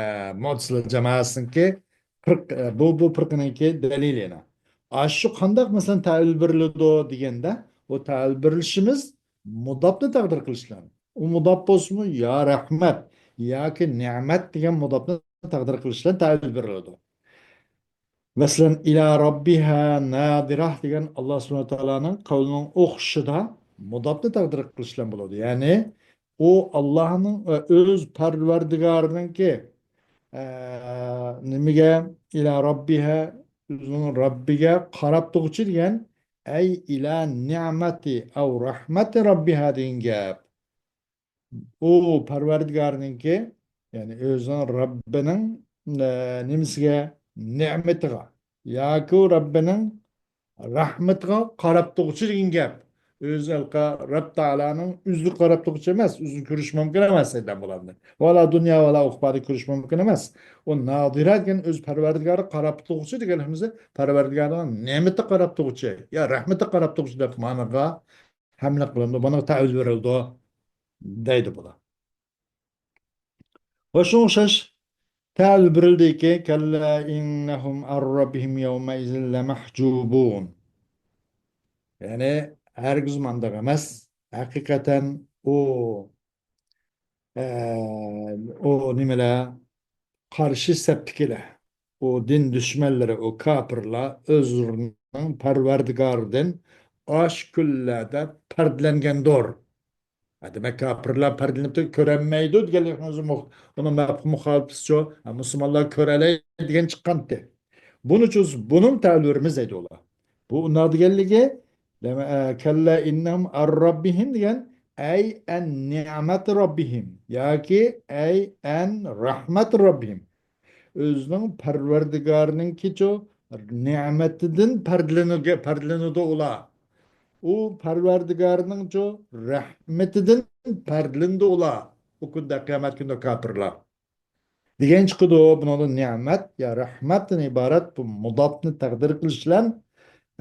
مۇتەزىلە جامائەسىنىڭكى پىرق-، ئە، بۇ، بۇ پىرقىنىڭكى دەلىلى يەنە. ئاشۇ قانداق، مەسىلەن، تەئۋىل بېرىلىدۇ دېگەندە، ئۇ تەئۋىل بېرىلىشىمىز مۇداپنى تەقدىر قىلىش بىلەن. ئۇ مۇداپ بولسىمۇ يا رەھمەت ياكى نېمەت دېگەن مۇداپنى تەقدىر قىلىش بىلەن تەئۋىل بېرىلىدۇ. مەسىلەن، ئىلە رەببىھا نادىرە دېگەن ئاللا سۇبھانەھۇ ۋە تائالانىڭ قەۋلىنىڭ ئوخشىشىدا مۇداپنى تەقدىر قىلىش بىلەن بولىدۇ. يەنى ئۇ ئاللانىڭ، ئۆز پەرۋەردىگارىنىڭكى، ئە، نېمىگە، ئىلە رەببىھا، ئۆزىنىڭ رەببىگە قاراپ تۇغۇچى دېگەن، ئەي ئىلە نىئمەتى ئەۋ رەھمەتى رەببىھا دېگەن گەپ. ئۇ پەرۋەردىگارنىڭكى، يەنى ئۆزىنىڭ رەببىنىڭ، ئە، نېمىسىگە، نېمىتىغا ياكى رەببىنىڭ رەھمىتىغا قاراپ تۇغۇچى دېگەن گەپ. ئۆزى ھېلىقى رەب تائالانىڭ ئۆزىگە قاراپ تۇغۇچى ئەمەس، ئۆزىنى كۆرۈش مۇمكىن ئەمەس دەيدىغان بولامدۇ. ۋالا دۇنيا، ۋالا ئۇقبادا كۆرۈش مۇمكىن ئەمەس. ئۇ نادىرە دېگەن ئۆز پەرۋەردىگارىغا قاراپ تۇغۇچى دېگەن ھەمزە پەرۋەردىگارىنىڭ نېمىتىگە قاراپ تۇغۇچى يا رەھمىتىگە قاراپ تۇغۇچى دەپ مانىغا ھەملە قىلىنىدۇ، بۇنىڭغا تەئۋىل بېرىلىدۇ دەيدۇ بۇلار. ۋە شۇنىڭغا ئوخشاش تەئۋىل بېرىلدىكى، كەللا ئىننەھۇم ئەن رەببىھىم يەۋمەئىزىن لەمەھجۇبۇن. يەنى ھەرگىز مانداق ئەمەس. ھەقىقەتەن ئۇ، ئە، ئۇ نېمىلەر، قارشى سەپتىكىلەر، ئۇ دىن دۈشمەنلىرى، ئۇ كاپىرلار ئۆزلىرىنىڭ پەرۋەردىگارىدىن ئاشۇ كۈنلەردە پەردىلەنگەندۇر. ھە، دېمەك، كاپىرلار پەردىلىنىپ تۇرۇپ كۆرەلمەيدۇ دېگەنلىكىڭىز مۇخ-، ئۇنىڭ مەپھۇم مۇخالىپىسىچۇ؟ ھە، مۇسۇلمانلار كۆرەلەيدۇ دېگەن چىققانتى. بۇنىچۇ، بۇنىڭ تەلۋىرىمىز دەيدۇ ئۇلار. بۇ ئۇنداق دېگەنلىكى، دېمە-، ئە، كەللا ئىننەھۇم ئەن رەببىھىم دېگەن، ئەي ئەن نىئمەتى رەببىھىم ياكى ئەي ئەن رەھمەتى رەببىھىم. ئۆزىنىڭ پەرۋەردىگارىنىڭكىچۇ نېمىتىدىن پەردىلىنىدۇ، پەردىلىنىدۇ ئۇلار. ئۇ پەرۋەردىگارىنىڭچۇ رەھمىتىدىن پەردىلىنىدۇ ئۇلار. ئۇ كۈندە، قىيامەت كۈنىدە كاپىرلار. دېگەن چىقىدۇ. بۇنىڭدا نېمەت يا رەھمەتتىن ئىبارەت بۇ مۇداپنى تەقدىر قىلىش بىلەن،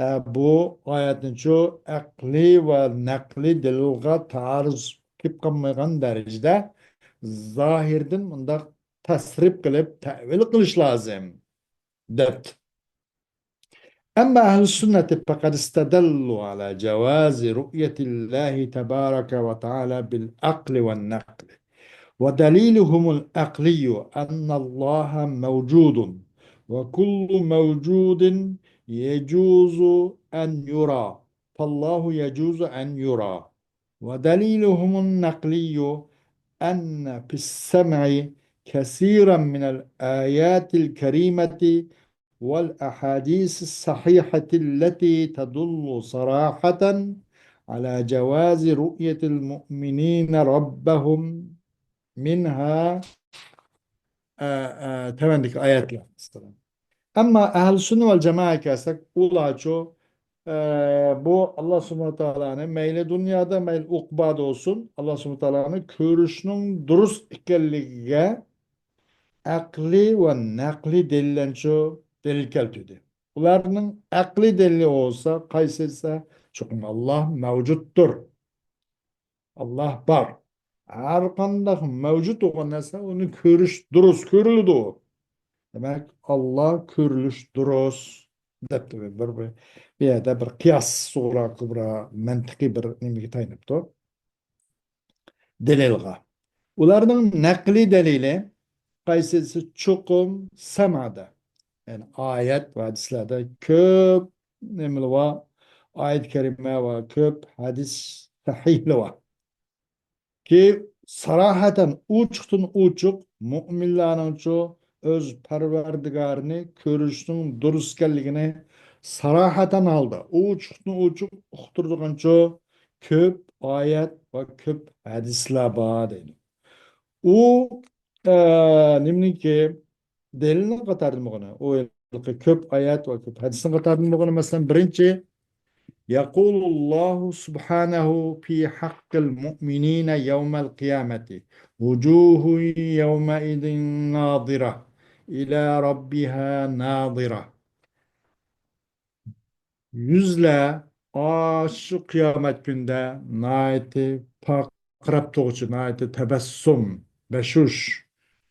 ئە، بۇ ئايەتنىچۇ ئەقلىي ۋە نەقلىي دەلىلغا تارىز كېلىپ قالمايدىغان دەرىجىدە زاھىردىن مۇنداق تەسرىپ قىلىپ تەئۋىل قىلىش لازىم، دەپتۇ. أما أهل السنة فقد استدلوا على جواز رؤية الله تبارك وتعالى بالعقل والنقل، ودليلهم العقلي أن الله موجود، وكل موجود يجوز أن يرى، فالله يجوز أن يرى. ودليلهم النقلي أن في السمع كثيرا من الآيات الكريمة والأحاديث الصحيحة التي تدل صراحة على جواز رؤية المؤمنين ربهم منها. ئە، ئە، تۆۋەندىكى ئايەتلەر. ئەمما ئەھلى سۈننە ۋەل جامائەگە كەلسەك، ئۇلارچۇ، ئە، بۇ ئاللا سۇبھانەھۇ تائالانى مەيلى دۇنيادا، مەيلى ئۇقبادا بولسۇن، ئاللا سۇبھانەھۇ تائالانى كۆرۈشنىڭ دۇرۇس ئىكەنلىكىگە ئەقلىي ۋە نەقلىي دەلىللەرچۇ دەلىل كەلتۈردى. ئۇلارنىڭ ئەقلىي دەلىلى بولسا قايسى دېسە، چوقۇم ئاللا مەۋجۇتتۇر. ئاللا بار. ھەر قانداق مەۋجۇت بولغان نەرسە، ئۇنى كۆرۈش دۇرۇس، كۆرۈلىدۇ. دېمەك، ئاللا كۆرۈلۈش دۇرۇس، دەپتۇ. بىر، بىر، بۇ يەردە بىر قىياس، سۇغرا، كۇبرا، مەنتىقىي بىر نېمىگە تايىنىپتۇ. دەلىلغا. ئۇلارنىڭ نەقلىي دەلىلى قايسى دېسە، چوقۇم سەمەدە. يەنى ئايەت ۋە ھەدىسلەردە كۆپ نېمىلەر بار، ئايەت كەرىمە ۋە كۆپ ھەدىس سەھىھلەر بار. كى، ساراھەتەن، ئوچۇقتىن ئوچۇق مۆمىنلەرنىڭچۇ ئۆز پەرۋەردىگارىنى كۆرۈشنىڭ دۇرۇس ئىكەنلىكىنى ساراھەتەن ھالدا ئوچۇقتىن ئوچۇق ئۇقتۇرىدىغانچۇ كۆپ ئايەت ۋە كۆپ ھەدىسلەر بار دەيدۇ. ئۇ، ئە، نېمىنىڭكى دەلىلنىڭ قاتارىدىن بولغىنى، ئۇ ھېلىقى كۆپ ئايەت ۋە كۆپ ھەدىسنىڭ قاتارىدىن بولغىنى، مەسىلەن، بىرىنچى، يقول الله سبحانه في حق المؤمنين يوم القيامة: وجوه يومئذ ناضرة إلى ربها ناظرة. يۈزلەر ئاشۇ قىيامەت كۈنىدە ناھايىتى پاك، قاراپ تۇرغۇچى، ناھايىتى تەبەسسۇم، بەشۇش،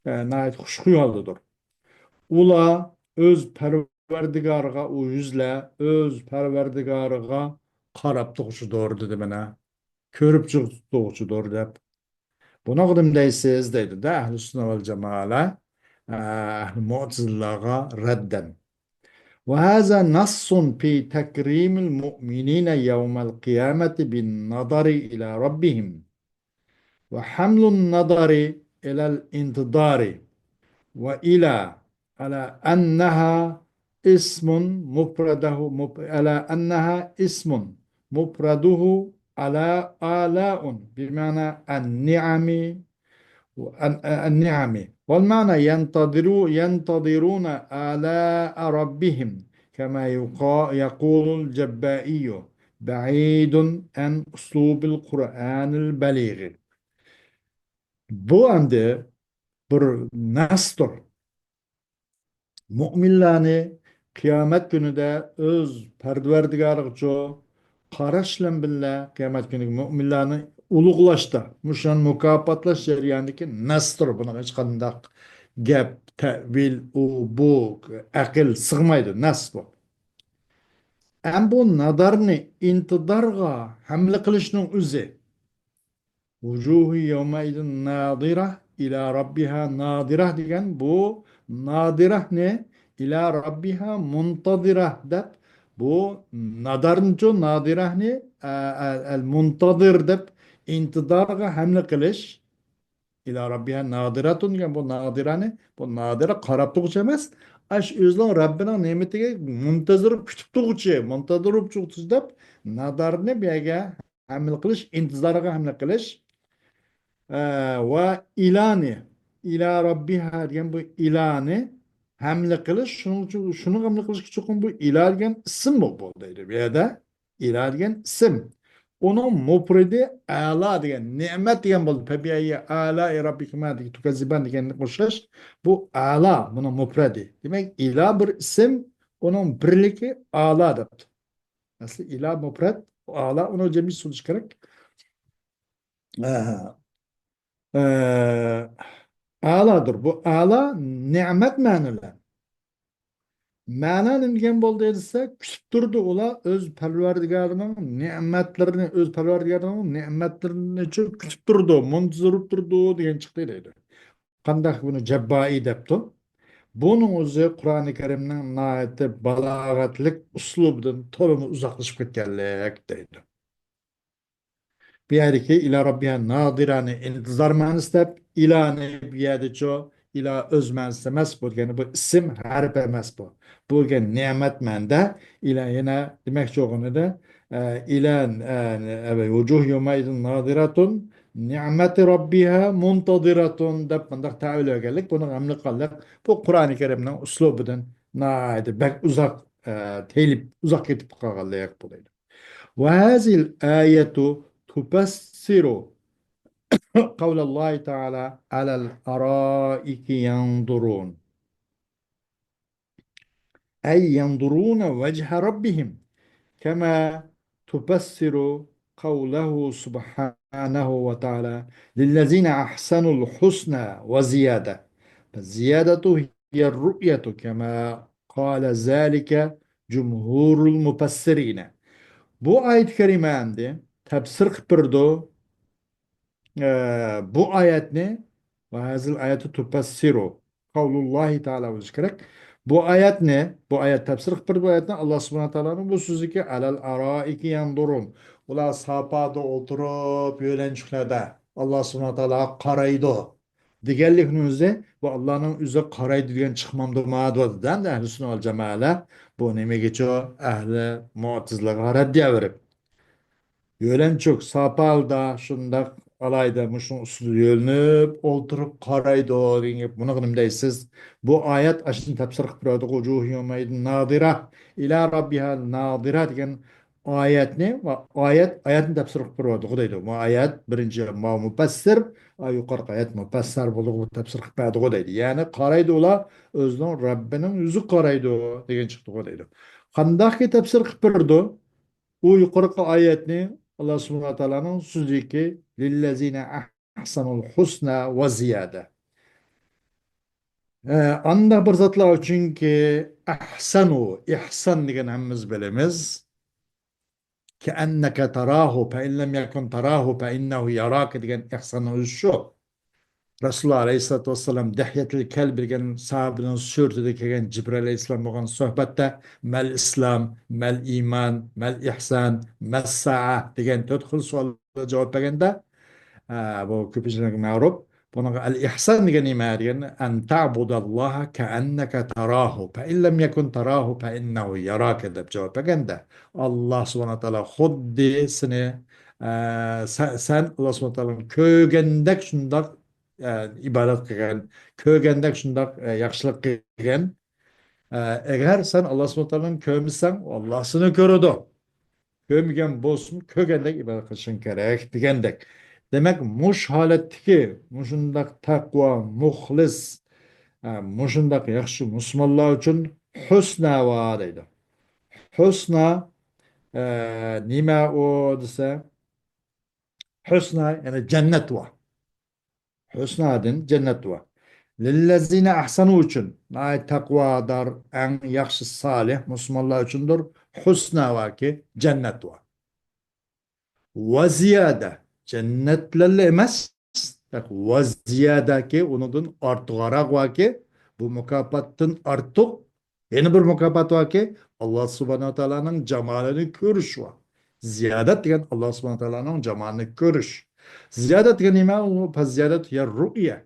ئە، ناھايىتى خۇشخۇيالدىدۇر. ئۇلار ئۆز پەرۋەردىگارىغا، ئۇ يۈزلەر ئۆز پەرۋەردىگارىغا قاراپ تۇرغۇچىدۇر، دېدى مانا. كۆرۈپ تۇرغۇچىدۇر دەپ. بۇنىڭغا نېمە دەيسىز دەيدۇ-دە ئەھلى سۈننە ۋەل جامائەلەر، ئەھلى مۇئتەزىلىلەرگە رەددەن. وهذا نص في تكريم المؤمنين يوم القيامة بالنظر إلى ربهم. وحمل النظر إلى الانتظار وإلى على أنها اسم مفرده مف- على أنها اسم مفرده على آلاء بمعنى النعم وأن- النعم والمعنى ينتظروا ينتظرون آلاء ربهم كما يقا- يقول الجبائي بعيد عن أسلوب القرآن البليغ. بۇ ئەمدى بىر نەستۇر. مۆمىنلەرنى قىيامەت كۈنىدە ئۆز پەرۋەردىگارىغىچۇ قاراش بىلەن بىللە، قىيامەت كۈنىدىكى مۆمىنلەرنى ئۇلۇغلاشتا، مۇشۇلارنى مۇكاپاتلاش جەريانىدىكى نەستۇر. بۇنىڭغا ھېچقانداق گەپ، تەۋىل، ئۇ، بۇ، ئەقىل سىغمايدۇ، نەس بۇ. ئەم بۇ نادارنى ئىنتىزارغا ھەملە قىلىشنىڭ ئۆزى. وجوه يومئذ ناضرة إلى ربها ناظرة دېگەن بۇ نادىرەنى ئىلە رەببىھا مۇنتەزىرە دەپ، بۇ نادارنىچۇ نادىرەنى، ئە، ئە، ئەل مۇنتەزىر دەپ ئىنتىزارغا ھەملە قىلىش. ئىلە رەببىھا ناظىرەتۇن دېگەن بۇ نادىرەنى، بۇ نادىرە قاراپ تۇرغۇچى ئەمەس. ئاش ئۆزىنىڭ رەببىنىڭ نېمىتىگە مۇنتەزىر كۈتۈپ تۇرغۇچى، مۇنتەزىر بولۇپ تۇرغۇچى دەپ نادارنى بۇ يەرگە ھەملە قىلىش، ئىنتىزارغا ھەملە قىلىش. ئە، ۋە ئىلانى، ئىلا رەببىھا دېگەن بۇ ئىلانى ھەملە قىلىش، شۇنىڭ ئۈچۈن، شۇنىڭ ھەملە قىلىشقا چوقۇم بۇ ئىلا دېگەن ئىسىم بولۇپ بولىدۇ دەيدۇ. بۇ يەردە ئىلا دېگەن ئىسىم. ئۇنىڭ مۇپرىدى ئەلا دېگەن، نېمەت دېگەن بولدى. فەبىئەييى ئالائى رەببىكۇما دېگەن، تۇكەززىبان دېگەنگە ئوخشاش. بۇ ئەلا، بۇنىڭ مۇپرىدى. دېمەك، ئىلا بىر ئىسىم، ئۇنىڭ بىرلىكى ئالا دەپتۇ. ئەسلى ئىلا مۇپرەت، ئالا ئۇنىڭ جەمئىي سۆزلىشى كېرەك. ئە، ئە، ئالادۇر. بۇ ئالا نېمەت مەنىلەر. مەنا نېمە دېگەن بولدى دېسە، كۈتۈپ تۇردى ئۇلار ئۆز پەرۋەردىگارىنىڭ نېمەتلىرىنى، ئۆز پەرۋەردىگارىنىڭ نېمەتلىرىنى كۈتۈپ تۇردى، مۇنتىزىر بولۇپ تۇردى دېگەن چىقتى دەيدۇ. قانداق بۇنى جەببائى دەپتۇ؟ بۇنىڭ ئۆزى قۇرئانى كەرىمنىڭ ناھايىتى بالاغەتلىك ئۇسلۇبىدىن تولىمۇ ئۇزاقلىشىپ كەتكەنلىك دەيدۇ. بۇ يەردىكى ئىلا رەببىھا نادىرانى ئىنتىزار مەنىسى دەپ، ئىلانى بۇ يەردىچۇ ئىلا ئۆز مەنىسى ئەمەس، بۇ دېگەنى بۇ ئىسىم ھەرپ ئەمەس بۇ. بۇ دېگەن نېمەت مەنىدە، ئىلا يەنە دېمەكچى بولغىنىدا، ئە، ئىلە، ئە، ئە، ۋۇجۇھ يومەئىزىن نادىراتۇن، نېمەتى رەببىھا مۇنتەزىراتۇن دەپ مۇنداق تەۋىل بەرگەنلىك، بۇنىڭ ھەملە قىلغانلىق، بۇ قۇرئانى كەرىمنىڭ ئۇسلۇبىدىن ناھايىتى بەك ئۇزاق، ئە، تېيىلىپ، ئۇزاق كېتىپ قالغانلىق بولىدۇ. وهذه الآية تفسر قول الله تعالى على الأرائك ينظرون. أي ينظرون وجه ربهم، كما تفسر قوله سبحانه وتعالى: للذين أحسنوا الحسنى وزيادة. فالزيادة هي الرؤية كما قال ذلك جمهور المفسرين. بۇ ئايەت كەرىمە ئەمدى تەپسىر قىلىپ بېرىدۇ. ئە، بۇ ئايەتنى، ۋە ھازىل ئايەتۇ تۇپەسسىرۇ قەۋلۇللاھى تائالا بولۇشى كېرەك. بۇ ئايەتنى، بۇ ئايەت تەپسىر قىلىپ بېرىدۇ، بۇ ئايەتنى ئاللا سۇبھانە تائالانىڭ بۇ سۆزىكى، ئەلەل ئارائىكى يەنزۇرۇن. ئۇلار ساپادا ئولتۇرۇپ، يۆلەنچۈكلەردە ئاللا سۇبھانە تائالاغا قارايدۇ دېگەنلىكنىڭ ئۆزى، بۇ ئاللانىڭ ئۆزى قارايدۇ دېگەن چىقمامدۇما دەۋاتىدۇ ئەمدى ئەھلى سۈننە ۋەل جامائەلەر. بۇ نېمىگىچۇ؟ ئەھلى مۇئتەزىلەگە رەددىيە بېرىپ. يۆلەنچۈك ساپالدا شۇنداق ئالاھىدە مۇشۇنىڭ ئۈستىدە يۆلىنىپ ئولتۇرۇپ قارايدۇ دېگەن گەپ. بۇنىڭغا نېمە دەيسىز؟ بۇ ئايەت ئاشۇنى تەپسىر قىلىپ بېرىۋاتىدۇ. ۋۇجۇھۇ يەۋمەئىزىن نادىرە ئىلا رەببىھا نادىرە دېگەن ئايەتنى، ئايەت، ئايەتنى تەپسىر قىلىپ بېرىۋاتىدۇ دەيدۇ. بۇ ئايەت بىرىنچى ماۋۇ مۇپەسسىر، ئا، يۇقىرىقى ئايەت مۇپەسسەر بولدى، بۇ تەپسىر قىلىپ بەردىغۇ دەيدۇ. يەنى قارايدۇ ئۇلار ئۆزىنىڭ رەببىنىڭ يۈزىگە قارايدۇ دېگەن چىقتىغۇ دەيدۇ. قانداقكى تەپسىر قىلىپ بېرىدۇ؟ ئۇ يۇقىرىقى ئايەتنى ئاللا سۇبھانەھۇ ۋە تائالانىڭ سۆزىكى، لىللەزىنە ئەھسەنۇل ھۇسنا ۋە زىيادە. ئە، ئانداق بىر زاتلار ئۈچۈنكى، ئەھسەنۇ، ئىھسان دېگەن ھەممىمىز بىلىمىز. كەئەننەكە تاراھۇ، فەئىن لەم يەكۇن تاراھۇ فەئىننەھۇ ياراكە دېگەن ئىھساننىڭ ئۆزى شۇ. رەسۇلۇللا ئەلەيھىسسالاتۇ ۋەسسالام دىھيەتۇل كەلبى دېگەن ساھابىنىڭ سۈرىتىدە كەلگەن جىبرىئىل ئەلەيھىسسالام بولغان سۆھبەتتە، مەل ئىسلام، مەل ئىمان، مەل ئىھسان، مەس سائە دېگەن تۆت خىل سوئالغا جاۋاب بەرگەندە، ئە، بۇ كۆپىنچىلىككە مەرۇپ. بۇنىڭغا ئەل ئىھسان دېگەن نېمە دېگەندە، ئەن تەبۇداللاھە كەئەننەكە تاراھۇ، فەئىن لەم يەكۇن تاراھۇ فەئىننەھۇ ياراكە دەپ جاۋاب بەرگەندە، ئاللا سۇبھانەھۇ ۋە تائالا خۇددى سېنى، ئە، سە-، سەن ئاللا سۇبھانەھۇ ۋە تائالانى كۆرگەندەك شۇنداق، ئە، ئىبادەت قىلغان، كۆرگەندەك شۇنداق، ئە، ياخشىلىق قىلغان. ئە، ئەگەر سەن ئاللا سۇبھانەھۇ ۋە تائالانى كۆرمىسەڭ، ئاللا سېنى كۆرىدۇ. كۆرمىگەن بولسىمۇ، كۆرگەندەك ئىبادەت قىلىشىڭ كېرەك دېگەندەك. دېمەك، مۇشۇ ھالەتتىكى مۇشۇنداق تەقۋا، مۇخلىس، ئە، مۇشۇنداق ياخشى مۇسۇلمانلار ئۈچۈن ھۇسنا بار دەيدۇ. ھۇسنا، ئە، نېمە ئۇ دېسە، ھۇسنا، يەنى جەننەت بار. ھۇسنادىن جەننەت بار. لىللەزىنە ئەھسەنۇ ئۈچۈن، ناھايىتى تەقۋادار، ئەڭ ياخشى سالىھ مۇسۇلمانلار ئۈچۈندۇر. ھۇسنا باركى، جەننەت بار. ۋە زىيادە، جەننەتلەرلا ئەمەس، ۋە زىيادەكى، ئۇنىڭدىن ئارتۇقراق باركى، بۇ مۇكاپاتتىن ئارتۇق يەنە بىر مۇكاپات باركى، ئاللا سۇبھانەھۇ ۋە تائالانىڭ جامالىنى كۆرۈش بار. زىيادەت دېگەن ئاللا سۇبھانەھۇ ۋە تائالانىڭ جامالىنى كۆرۈش. زىيادەت دېگەن نېمە؟ ئۇ پەزىيادەت يا رۇئيە.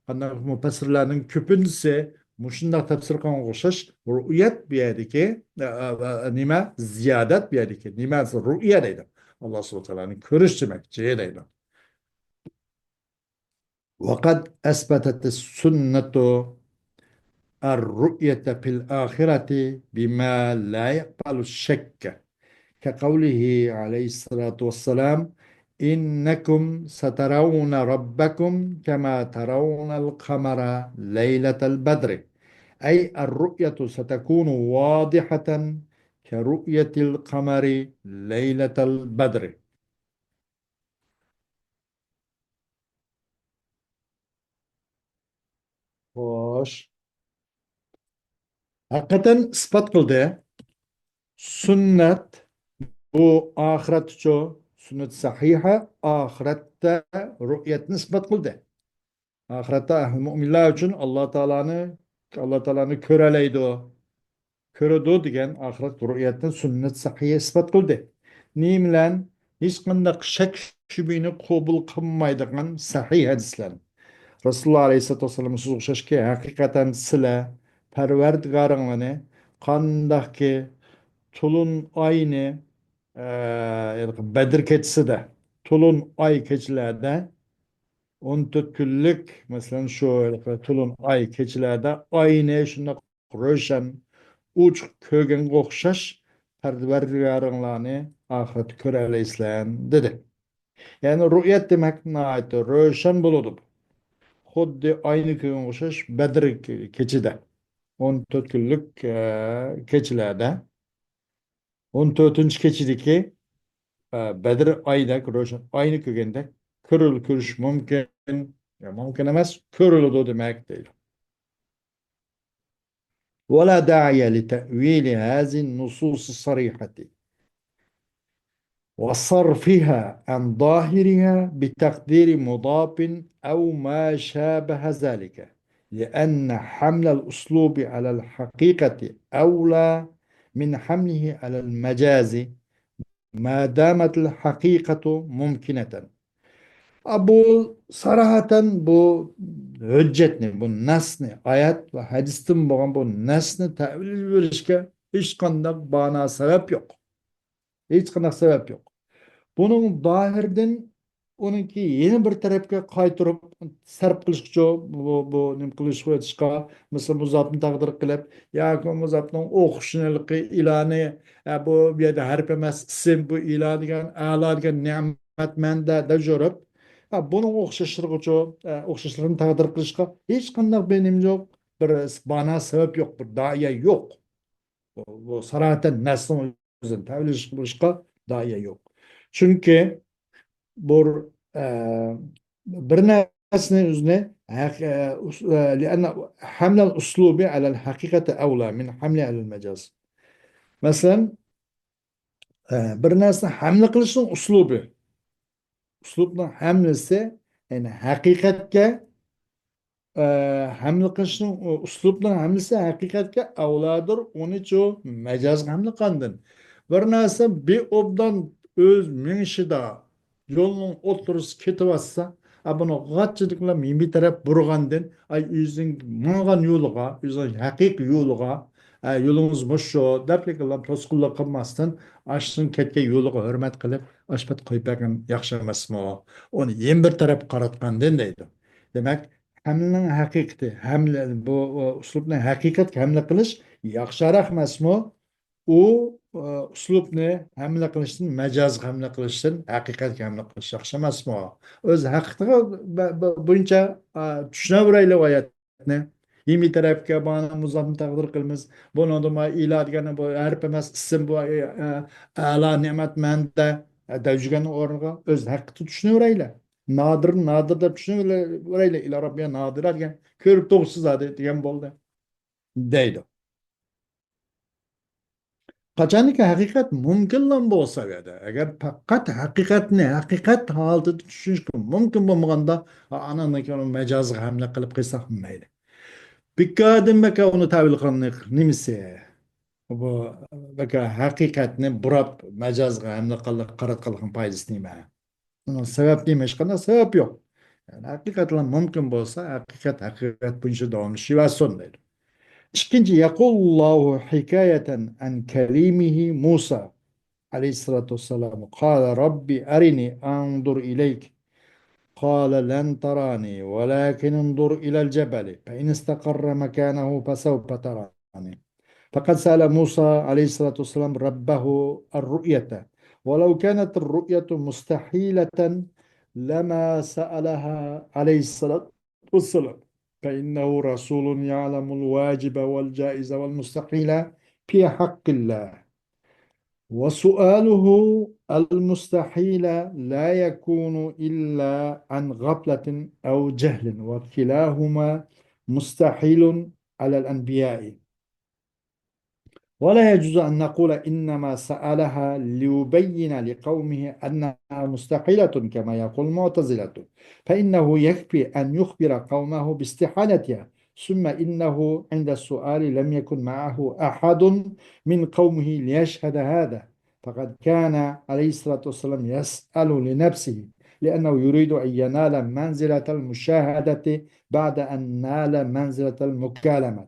قانداق مۇپەسسىرلەرنىڭ كۆپىنچىسى مۇشۇنداق تەپسىر قىلغانغا ئوخشاش، رۇئيەت بۇ يەردىكى، ئە، ئە، ئە، نېمە؟ زىيادەت بۇ يەردىكى. نېمە؟ رۇئيە دەيدۇ. ئاللا سۇبھانەھۇ ۋە تائالانى كۆرۈش دېمەكچى دەيدۇ. وقد أثبتت السنة الرؤية في الآخرة بما لا يقبل الشك، كقوله عليه الصلاة والسلام: إنكم سترون ربكم كما ترون القمر ليلة البدر، أي الرؤية ستكون واضحة كرؤية القمر ليلة البدر. خوش. ھەقىقەتەن ئىسپات قىلدى. سۈننەت بۇ ئاخىرەتتىچۇ؟ سۈننەت سەھىھە ئاخىرەتتە رۇئيەتنى ئىسپات قىلدى. ئاخىرەتتە ئەھلى مۆمىنلەر ئۈچۈن ئاللا تائالانى، ئاللا تائالانى كۆرەلەيدۇ. كۆرىدۇ دېگەن ئاخىرەت رۇئيەتنى سۈننەت سەھىھە ئىسپات قىلدى. نېمە بىلەن؟ ھېچقانداق شەك شۈبھىنى قوبۇل قىلمايدىغان سەھىھ ھەدىسلەر. رەسۇلۇللا ئەلەيھىسسالاتۇ ۋەسسالام سىزگە ئوخشاشكى، ھەقىقەتەن سىلەر پەرۋەردىگارىڭلارنى قانداقكى تولۇن ئاينى، ئە، بەدر كېچىسىدە، تولۇن ئاي كېچىلەردە، ئون تۆت كۈنلۈك، مەسىلەن، شۇ تولۇن ئاي كېچىلەردە ئاينى شۇنداق روشەن، ئوچۇق كۆرگەنگە ئوخشاش پەرۋەردىگارىڭلارنى ئاخىرەتتە كۆرەلەيسىلەر، دېدى. يەنى رۇئيەت دېمەك ناھايىتى روشەن بولىدۇ. خۇددى ئاينى كۆرگەنگە ئوخشاش بەدر كېچىدە، ئون تۆت كۈنلۈك، ئە، كېچىلەردە، ئون تۆتىنچى كېچىدىكى، ئە، بەدر ئايدەك روشەن، ئاينى كۆرگەندەك كۆرۈل-، كۆرۈش مۇمكىن. يا، مۇمكىن ئەمەس، كۆرۈلىدۇ دېمەك دەيدۇ. ولا داعي لتأويل هذه النصوص الصريحة وصرفها عن ظاهرها بتقدير مضاف أو ما شابه ذلك، لأن حمل الأسلوب على الحقيقة أولى من حمله على المجاز ما دامت الحقيقة ممكنة. ئا، بۇ ساراھەتەن بۇ ھۆججەتنى، بۇ نەسنى، ئايەت ۋە ھەدىستىن بولغان بۇ نەسنى تەۋىل بېرىشكە ھېچقانداق بانا سەۋەب يوق. ھېچقانداق سەۋەب يوق. بۇنىڭ زاھىرىدىن ئۇنىڭكى يەنە بىر تەرەپكە قايتۇرۇپ سەرپ قىلىشقىچۇ، بۇ، بۇ نېمە قىلىشقا ئۆتۈشقا، مىسال، مۇزاپنى تەقدىر قىلىپ، ياكى مۇزاپنىڭ ئوخشىشىنىلىقى ئىلانى، ئە، بۇ، بۇ يەردە ھەرپ ئەمەس، ئىسىم، بۇ ئىلا دېگەن، ئەلا دېگەن نېمەت مەندە دەپ يۈرۈپ، ئە، بۇنىڭ ئوخشاشلىرىغىچۇ، ئە، ئوخشاشلىرىنى تەقدىر قىلىشقا ھېچقانداق بىر نېمە يوق، بىر بانا سەۋەب يوق، بىر دائىيە يوق. بۇ، بۇ ساراھەتەن نەسنىڭ ئۆزىنى تەۋىلىش قىلىشقا دائىيە يوق. چۈنكى بۇ، ئە، بىر نەرسىنى ئۆزىنى ھەق-، ئە، ئۇس-، ئە، لأن حمل الأسلوب على الحقيقة أولى من حمله على المجاز. مەسىلەن، ئە، بىر نەرسىنى ھەملە قىلىشنىڭ ئۇسلۇبى. ئۇسلۇبنىڭ ھەملىسى، يەنى ھەقىقەتكە، ئە، ھەملە قىلىشنىڭ، ئۇسلۇبنىڭ ھەملىسى ھەقىقەتكە ئەۋلادۇر، ئۇنىچۇ مەجازغا ھەملە قىلغاندىن. بىر نەرسە بىئوبدان ئۆز مېڭىشىدا يولنىڭ ئوتتۇرىسى كېتىۋاتسا، ئا، بۇنى غاچچىلىق بىلەن يېمى تەرەپ بۇرىغاندىن، ئاي، ئۆزىنىڭ ماڭغان يولىغا، ئۆزىنىڭ ھەقىقىي يولىغا، ئە، يولىڭىز مۇشۇ دەپلىك بىلەن توسقۇنلۇق قىلماستىن، ئاشۇنىڭ كەتكەن يولىغا ھۆرمەت قىلىپ، ئاشۇ پەت قويۇپ بەرگەن ياخشى ئەمەسمۇ؟ ئۇنى يەنە بىر تەرەپ قاراتقاندىن دەيدۇ. دېمەك، ھەملىنىڭ ھەقىقىتى، ھەملە، بۇ، ئۇ، ئۇسلۇبنى ھەقىقەتكە ھەملە قىلىش ياخشىراق ئەمەسمۇ؟ ئۇ، ئۇ، ئۇسلۇبنى ھەملە قىلىشتىن مەجازغا ھەملە قىلىشتىن ھەقىقەتكە ھەملە قىلىش ياخشى ئەمەسمۇ؟ ئۆز ھەقىقىتىغا بە-، بە-، بويىچە، ئا، چۈشىنەۋېرەيلى ئۇ ئايەتنى. يېمى تەرەپكە بارغاندا مۇزاپنى تەقدىر قىلىمىز. بۇنىڭدا ما ئىلا دېگەننى بۇ ھەرپ ئەمەس، ئىسىم بۇ، ئە، ئە، ئەلا نېمەت مەندە، ئە، دەۋجىگەننىڭ ئورنىغا ئۆز ھەقىقىتىنى چۈشىنىۋېرەيلى. نادىر، نادىر دەپ چۈشىنىۋېرەيلى. ئىلا رەببىيە نادىرە دېگەن، كۆرۈپ تۇرغۇسىز ھادى دېگەن بولدى. دەيدۇ. قاچانكى ھەقىقەت مۇمكىنلا بولسا، ئەگەر پەقەت ھەقىقەتنى ھەقىقەت ھالىتىدە چۈشىنىشكە مۇمكىن بولمىغاندا، ئانىڭدىن كېيىن مەجازغا ھەملە قىلىپ قىلساق مەيلى. بىكادىن بەكە ئۇنى تەۋىل قىلغانلىق نېمىسى؟ بۇ بەكە ھەقىقەتنى بۇراپ مەجازغا ھەملە قىلىپ قاراتقانلىقنىڭ پايدىسى نېمە؟ ئۇنىڭ سەۋەب نېمە؟ ھېچقانداق سەۋەب يوق. يەنى ھەقىقەتەن مۇمكىن بولسا، ھەقىقەت ھەقىقەت بويىچە داۋاملىشىۋەرسۇن دەيدۇ. ئىككىنچى، يەقۇلۇللاھۇ ھىكايەتەن ئەن كەلىمىھى مۇسا ئەلەيھىسسالاتۇ ۋەسسالام، قال رب أرني أنظر إليك، قال لن تراني ولكن انظر إلى الجبل فإن استقر مكانه فسوف تراني. فقد سأل موسى عليه الصلاة والسلام ربه الرؤية، ولو كانت الرؤية مستحيلة لما سألها عليه الصلاة والسلام، فإنه رسول يعلم الواجب والجائز والمستحيل في حق الله، وسؤاله المستحيل لا يكون إلا عن غفلة أو جهل، وكلاهما مستحيل على الأنبياء. ولا يجوز أن نقول إنما سألها ليبين لقومه أنها مستحيلة كما يقول المعتزلة، فإنه يكفي أن يخبر قومه باستحالتها، ثم إنه عند السؤال لم يكن معه أحد من قومه ليشهد هذا، فقد كان عليه الصلاة والسلام يسأل لنفسه، لأنه يريد أن ينال منزلة المشاهدة بعد أن نال منزلة المكالمة،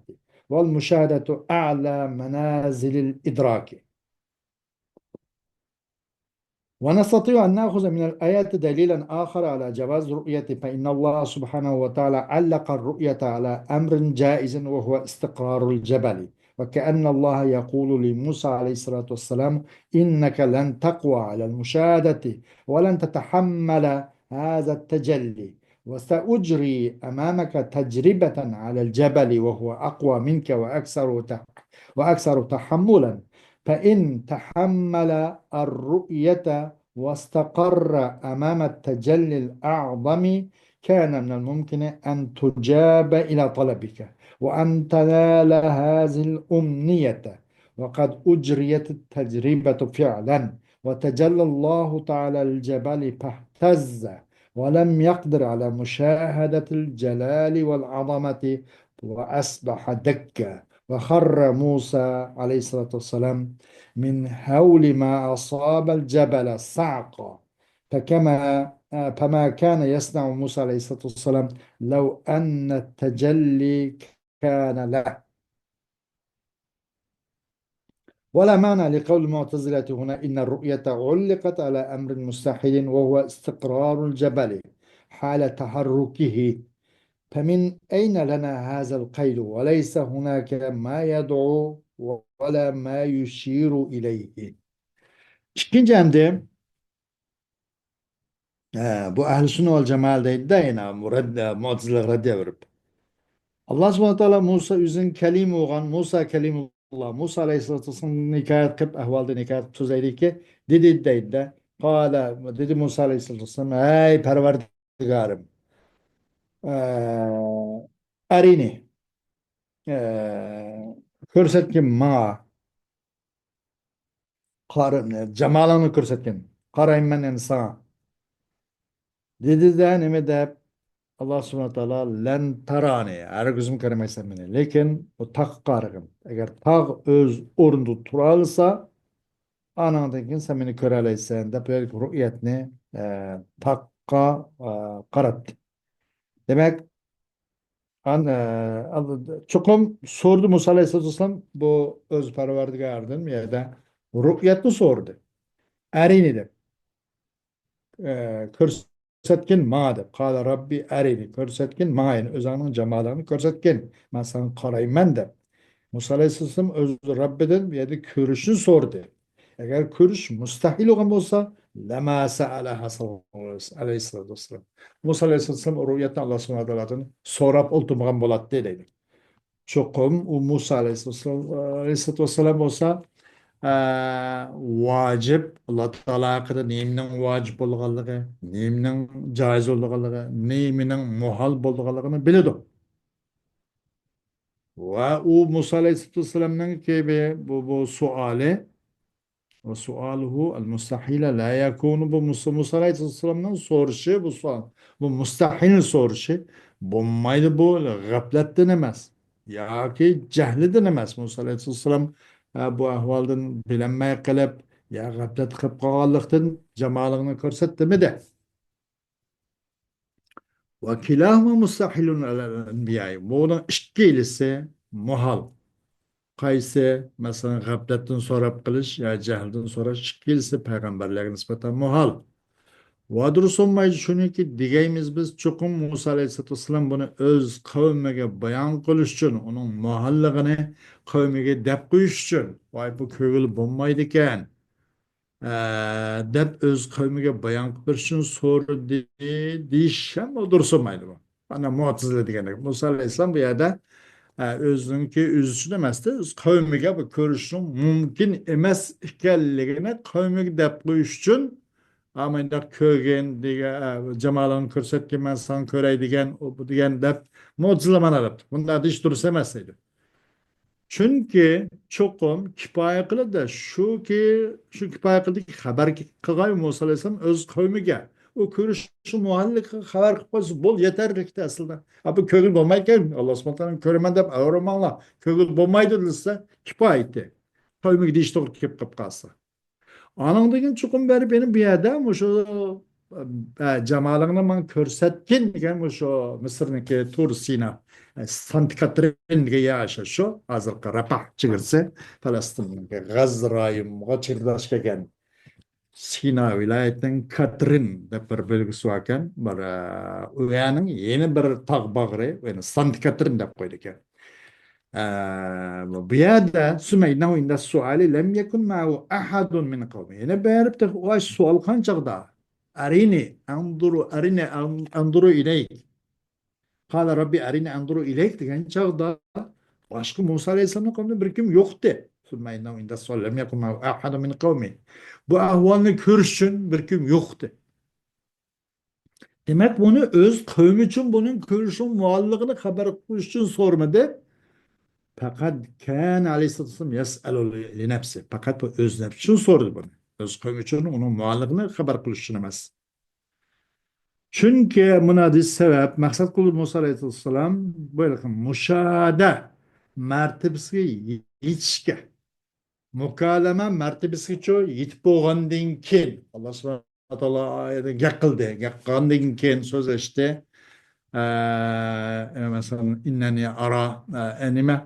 والمشاهدة أعلى منازل الإدراك. ونستطيع أن نأخذ من الآيات دليلا آخر على جواز الرؤية، فإن الله سبحانه وتعالى علق الرؤية على أمر جائز وهو استقرار الجبل، وكأن الله يقول لموسى عليه الصلاة والسلام: إنك لن تقوى على المشاهدة ولن تتحمل هذا التجلي، وسأجري أمامك تجربة على الجبل وهو أقوى منك وأكثر تح-، وأكثر تحملا، فإن تحمل الرؤية واستقر أمام التجلي الأعظم كان من الممكن أن تجاب إلى طلبك وأن تنال هذه الأمنية، وقد أجريت التجربة فعلا، وتجلى الله تعالى للجبل فاهتز، ولم يقدر على مشاهدة الجلال والعظمة، وأصبح دكا، وخر موسى عليه الصلاة والسلام من هول ما أصاب الجبل صعقا، فكما، فما كان يصنع موسى عليه الصلاة والسلام لو أن التجلي كان له. ولا معنى لقول المعتزلة هنا إن الرؤية علقت على أمر مستحيل وهو استقرار الجبل حال تحركه، فمن أين لنا هذا القيد؟ وليس هناك ما يدعو ولا ما يشير إليه. ئىككىنچى ئەمدى، ئە، بۇ ئەھلى سۈننە ۋەل جامائە دەيدۇ-دە، يەنە بۇ رەد-، ئە، مۇئتەزىلىگە رەددىيە بېرىپ. ئاللا سۇبھانەھۇ ۋە تائالا مۇسا ئۆزىنىڭ كەلىمى بولغان، مۇسا كەلىمۇللا، مۇسا ئەلەيھىسسالاتۇ ۋەسسالامنى ھېكايەت قىلىپ، ئەھۋالدىن ھېكايەت قىلىپ سۆزلەيدىكى، دېدى دەيدۇ-دە، قال، دېدى مۇسا ئەلەيھىسسالام، ھەي پەرۋەردىگارىم، ئە، ئەرىنى، ئە، كۆرسەتكىن ماڭا، قارا-، جامالىڭنى كۆرسەتكىن، قارايمەن ئەمدى ساڭا. دېدى-دە، نېمە دەپ؟ ئاللا سۇبھانەھۇ ۋە تائالا، لەن تارانى، ھەرگىزمۇ كۆرمەيسەن مېنى. لېكىن بۇ تاغقا قارىغىن. ئەگەر تاغ ئۆز ئورنىدا تۇرالىسا، ئانىڭدىن كېيىن سەن مېنى كۆرەلەيسەن، دەپ رۇئيەتنى، ئە، تاغقا، ئە، قاراتتى. دېمەك، ئان-، ئە، چوقۇم سورىدى مۇسا ئەلەيھىسسالاتۇ ۋەسسالام بۇ ئۆز پەرۋەردىگارىدىن بۇ يەردە رۇئيەتنى سورىدى. ئەرىنى دەپ. ئە، كۆرسەتكىن ماڭا دەپ. قال ربي أرني، كۆرسەتكىن ماڭا، يەنى ئۆزۈڭنىڭ جامالىڭنى كۆرسەتكىن، مەن ساڭا قارايمەن دەپ. مۇسا ئەلەيھىسسالام ئۆزى رەببىدىن بۇ يەردە كۆرۈشنى سورىدى. ئەگەر كۆرۈش مۇستەھىل بولغان بولسا، لما سألها صلى الله عليه وسلم، ئەلەيھىسسالاتۇ ۋەسسالام. مۇسا ئەلەيھىسسالام رۇئيەتنى ئاللا سۇبھانەھۇ ۋە تائالادىن سوراپ ئولتۇرمىغان بولاتتى دەيدۇ. چوقۇم ئۇ مۇسا ئەلەيھىسسالام، ئەلەيھىسسالاتۇ ۋەسسالام بولسا، ئە، ۋاجىپ، ئاللا تائالا ھەققىدە نېمىنىڭ ۋاجىپ بولغانلىقى، نېمىنىڭ جائىز بولغانلىقى، نېمىنىڭ مۇھال بولغانلىقىنى بىلىدۇ. ۋە ئۇ مۇسا ئەلەيھىسسالاتۇ ۋەسسالامنىڭكى بۇ، بۇ سوئالى، وسؤاله المستحيل لا يكون، بۇ مۇسا، مۇسا ئەلەيھىسسالامنىڭ سورىشى، بۇ سوئال، بۇ مۇستەھىل سورىشى بولمايدۇ، بۇ غەپلەتتىن ئەمەس ياكى جەھلىدىن ئەمەس. مۇسا ئەلەيھىسسالام، ئە، بۇ ئەھۋالدىن بىلەلمەي قېلىپ يا غەپلەت قىلىپ قالغانلىقتىن جامالىڭنى كۆرسەت دېمىدى. وكلاهما مستحيل على الأنبياء. بۇنىڭ ئىككىلىسى مۇھال. قايسى؟ مەسىلەن، غەپلەتتىن سوراپ قېلىش يا جەھلدىن سوراش، ئىككىلىسى پەيغەمبەرلەرگە نىسبەتەن مۇھال. ۋە دۇرۇس بولمايدۇ، چۈنكى دېگەيمىز بىز، چوقۇم مۇسا ئەلەيھىسسالاتۇ ۋەسسالام بۇنى ئۆز قەۋمىگە بايان قىلىش ئۈچۈن، ئۇنىڭ مۇھاللىقىنى قەۋمىگە دەپ قويۇش ئۈچۈن، ۋاي، بۇ كۆڭۈل بولمايدىكەن، ئە، دەپ ئۆز قەۋمىگە بايان قىلىپ بېرىش ئۈچۈن سورىدى دېيىش ھەم دۇرۇس بولمايدۇ بۇ. مانا مۇئتەزىلە دېگەندەك. مۇسا ئەلەيھىسسالام بۇ يەردە، ئە، ئۆزىنىڭكى ئۆزى ئۈچۈن ئەمەستە، ئۆز قەۋمىگە بۇ كۆرۈشنىڭ مۇمكىن ئەمەس ئىكەنلىكىنى قەۋمىگە دەپ قويۇش ئۈچۈن، ئا، مۇنداق كۆرگىن دېگەن، ئە، جامالىڭنى كۆرسەتكىن، مەن ساڭا كۆرەي دېگەن، ئۇ، بۇ دېگەن دەپ مۇئتەزىلە مانا دەپتۇ. بۇنداق دېيىش دۇرۇس ئەمەس دەيدۇ. چۈنكى چوقۇم كىپايە قىلىدۇ. شۇكى، شۇ كىپايە قىلدىكى خەۋەر قىلغاي مۇسا ئەلەيھىسسالام ئۆز قەۋمىگە. ئۇ كۆرۈشنىڭ مۇھاللىقىنى خەۋەر قىلىپ قويسا، بول، يېتەرلىكتە ئەسلىدە. ئا، بۇ كۆڭۈل بولمايدىكەن، ئاللا سۇبھانەھۇ ۋە تائالانى كۆرىمەن دەپ ئاۋۇرماڭلار. كۆڭۈل بولمايدۇ دېسە، كىپايە ئىدى. قەۋمىگە دېيىش توغرا كېلىپ قېلىپ قالسا. ئانىڭدىن كېيىن چوقۇم بېرىپ يەنە بۇ يەردە مۇشۇ، ئە، جامالىڭنى ماڭا كۆرسەتكىن دېگەن مۇشۇ مىسىرنىڭكى تۇر سىنا، ئە، سانت كاترىن دېگەن يەر شۇ، شۇ ھازىرقى رەپاھ چېگرىسى، پەلەستىننىڭكى غەززە رايونىغا چېگرىداش كەلگەن سىنا ۋىلايىتىنىڭ كاترىن دەپ بىر بۆلگىسى باركەن. بىر، ئە، ئۇ يەرنىڭ يەنە بىر تاغ باغرى، يەنى سانت كاترىن دەپ قويىدىكەن. ئە، بۇ يەردە ثم إنه عند السؤال لم يكن معه أحد من قومه. يەنە بېرىپ تېخى ئۇ سوئال قىلغان چاغدا، أرني أنظر، أرني أنظر إليك. قال رب أرني أنظر إليك دېگەن چاغدا باشقا مۇسا ئەلەيھىسسالامنىڭ قومىدا بىر كىم يوق ئىدى. ثم إنه عند السؤال لم يكن معه أحد من قومه. بۇ ئەھۋالنى كۆرۈش ئۈچۈن بىر كىم يوق ئىدى. دېمەك، بۇنى ئۆز قەۋمى ئۈچۈن بۇنىڭ كۆرۈشنىڭ مۇھاللىقىنى خەۋەر قىلىش ئۈچۈن سورىمىدى. پەقەت كان ئەلەيھىسسالاتۇ ۋەسسالام يەسئەلۇ لىنەپسى. پەقەت بۇ ئۆز نەپسى ئۈچۈن سورىدى بۇنى. ئۆز قەۋمى ئۈچۈن ئۇنىڭ مۇھاللىقىنى خەۋەر قىلىش ئۈچۈن ئەمەس. چۈنكى مۇنادى سەۋەب، مەقسەت قىلدى مۇسا ئەلەيھىسسالام بۇ ھېلىقى مۇشاھادە مەرتىبىسىگە يېتىشكە. مۇكالىمە مەرتىبىسىگىچۇ يېتىپ بولغاندىن كېيىن، ئاللا سۇبھانەھۇ ۋە تائالا ئايەتتە گەپ قىلدى. گەپ قىلغاندىن كېيىن سۆزلەشتى. ئە، مەسىلەن، ئىننەنى ئارا، ئە، نېمە؟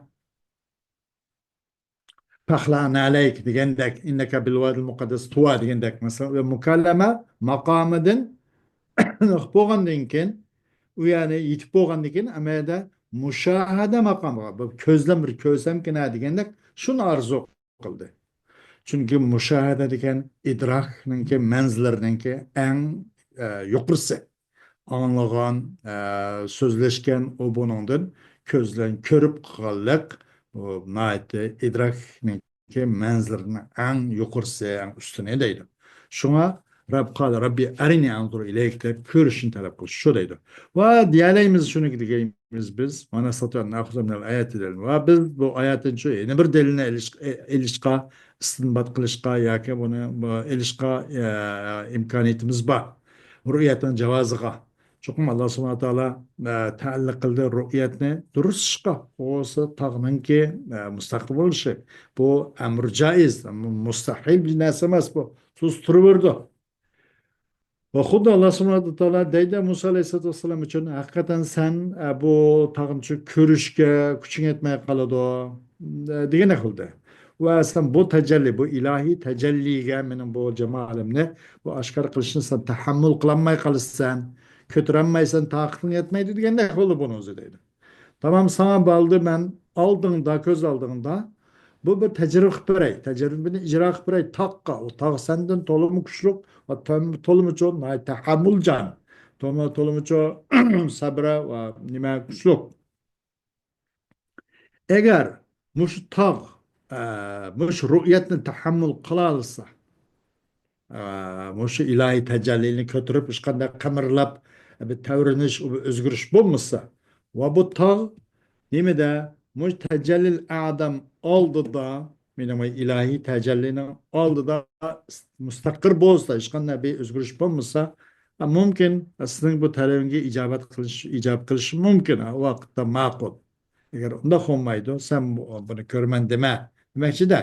پەخلەئ نەئلەيك دېگەندەك، ئىننەكە بىل ۋادىل مۇقەددەس تۇۋا دېگەندەك، مەسىلەن، مۇكالىمە ماقامىدىن بولغاندىن كېيىن، ئۇ يەنى يېتىپ بولغاندىن كېيىن، ئەمەلىيەتتە مۇشاھادە ماقامىغا، بۇ كۆزلەم بىر كۆرسەمكىنە دېگەندەك، شۇنى ئارزۇ قىلدى. چۈنكى مۇشاھادە دېگەن ئىدراكنىڭكى مەنزىللىرىنىڭكى ئەڭ، ئە، يۇقىرىسى. ئاڭلىغان، ئە، سۆزلەشكەن ئۇ بۇنىڭدىن كۆز بىلەن كۆرۈپ قالغانلىق، ئۇ ناھايىتى ئىدراكنىڭكى مەنزىللىرىنىڭ ئەڭ يۇقىرىسى، ئەڭ ئۈستۈنى دەيدۇ. شۇڭا رەب قال رەببى ئەرىنى ئەنزۇر ئىلەيك دەپ كۆرۈشنى تەلەپ قىلىش شۇ دەيدۇ. ۋە دېيەلەيمىز شۇنى دېگەيمىز بىز، ۋە نەستەتىئۇ ئەن نەئخۇزە مىنەل ئايەتى دەيدۇ. ۋە بىز بۇ ئايەتتىن شۇ يەنە بىر دەلىلنى ئېلىش-، ئېلىشقا، ئىستىنبات قىلىشقا ياكى بۇنى، بۇ، ئېلىشقا، ئە، ئىمكانىيىتىمىز بار. رۇئيەتنىڭ جاۋازىغا. چوقۇم ئاللا سۇبھانەھۇ ۋە تائالا، ئە، تەئەللۇق قىلدى رۇئيەتنى دۇرۇس ئىشقا. ئۇ بولسا تاغنىڭكى، ئە، مۇستەقىل بولۇشى. بۇ ئەمرى جائىز، مۇستەھىل بىر نەرسە ئەمەس بۇ. سۇس تۇرۇۋېرىدۇ. ۋە خۇددى ئاللا سۇبھانەھۇ ۋە تائالا دەيدۇ مۇسا ئەلەيھىسسالاتۇ ۋەسسالام ئۈچۈن، ھەقىقەتەن سەن، ئە، بۇ تاغنى كۆرۈشكە كۈچۈڭ يەتمەي قالىدۇ، ئە، دېگەندەك قىلدى. ۋە سەن بۇ تەجەللى، بۇ ئىلاھىي تەجەللىگە مېنىڭ بۇ جامالىمنى، بۇ ئاشكارا قىلىشنى سەن تەھەممۇل قىلالماي قالىسەن، كۆتۈرەلمەيسەن، تاقىتىڭ يەتمەيدۇ دېگەندەك بولدى بۇنىڭ ئۆزى دەيدۇ. تامام، ساڭا بولدى، مەن ئالدىڭدا، كۆز ئالدىڭدا بۇ بىر تەجرىبە قىلىپ بېرەي، تەجرىبىنى ئىجرا قىلىپ بېرەي تاغقا. ئۇ تاغ سەندىن تولىمۇ كۈچلۈك ۋە تۆم-، تولىمۇ چوڭ، ناھايىتى تەھەممۇلچان، تولىمۇ، تولىمۇ چوڭ سەبرە ۋە نېمە كۈچلۈك. ئەگەر مۇشۇ تاغ، ئە، مۇشۇ رۇئيەتنى تەھەممۇل قىلالىسا، ئە، مۇشۇ ئىلاھىي تەجەللىنى كۆتۈرۈپ، ھېچقانداق قىمىرلاپ، بىر تەۋرىنىش، بىر ئۆزگىرىش بولمىسا، ۋە بۇ تاغ نېمىدە، مۇشۇ تەجەللىل ئەزەم ئالدىدا، مېنىڭ ئىلاھىي تەجەللىنىڭ ئالدىدا مۇستەقىر بولسا، ھېچقانداق بىر ئۆزگىرىش بولمىسا، مۇمكىن، سېنىڭ بۇ تەلىپىڭگە ئىجابەت قىلىش، ئىجاب قىلىشى مۇمكىن، ۋاقىتتا ماقۇل. ئەگەر ئۇنداق بولمايدۇ، سەن بۇ-، بۇنى كۆرىمەن دېمە، دېمەكچىدە.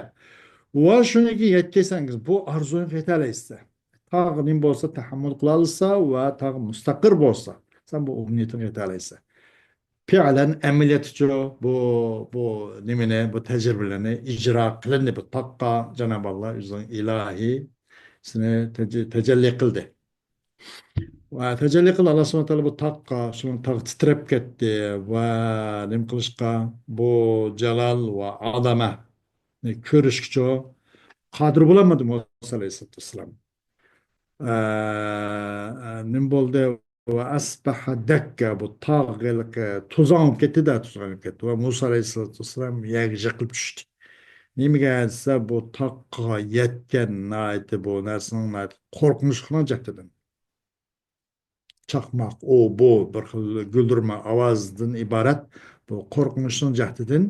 ۋە شۇنىڭكى يەتكەيسەن، بۇ ئارزۇيغا يېتەلەيسەن. تاغ نېمە بولسا تەھەممۇل قىلالىسا ۋە تاغ مۇستەقىر بولسا، سەن بۇ ئومنىيىتىڭگە يېتەلەيسەن. پېئىلەن، ئەمەلىيەتتىچۇ بۇ، بۇ نېمىنى، بۇ تەجرىبىلەرنى ئىجرا قىلىندى. بۇ تاغقا جانابى ئاللا ئۆزىنىڭ ئىلاھىي سېنى تەج-، تەجەللى قىلدى. ۋە تەجەللى قىلدى ئاللا سۇبھانەھۇ ۋە تائالا بۇ تاغقا، شۇنىڭ تاغ تىترەپ كەتتى ۋە نېمە قىلىشقا، بۇ جالال ۋە ئازامەتنى كۆرۈشكىچۇ قادىر بولالمىدى مۇسا ئەلەيھىسسالاتۇ ۋەسسالام. ئە، ئە، نېمە بولدى؟ ۋە ئەسبەھە دەككە، بۇ تاغ ھېلىقى توزان بولۇپ كەتتى-دە، توزان بولۇپ كەتتى. ۋە مۇسا ئەلەيھىسسالاتۇ ۋەسسالام يەرگە يىقىلىپ چۈشتى. نېمىگە دېسە، بۇ تاغقا يەتكەن ناھايىتى، بۇ نەرسىنىڭ ناھايىتى قورقۇنچلۇقىنىڭ جەھىتىدىن. چاقماق، ئۇ، بۇ، بىر خىل گۈلدۈرمە ئاۋازدىن ئىبارەت بۇ قورقۇنچنىڭ جەھىتىدىن،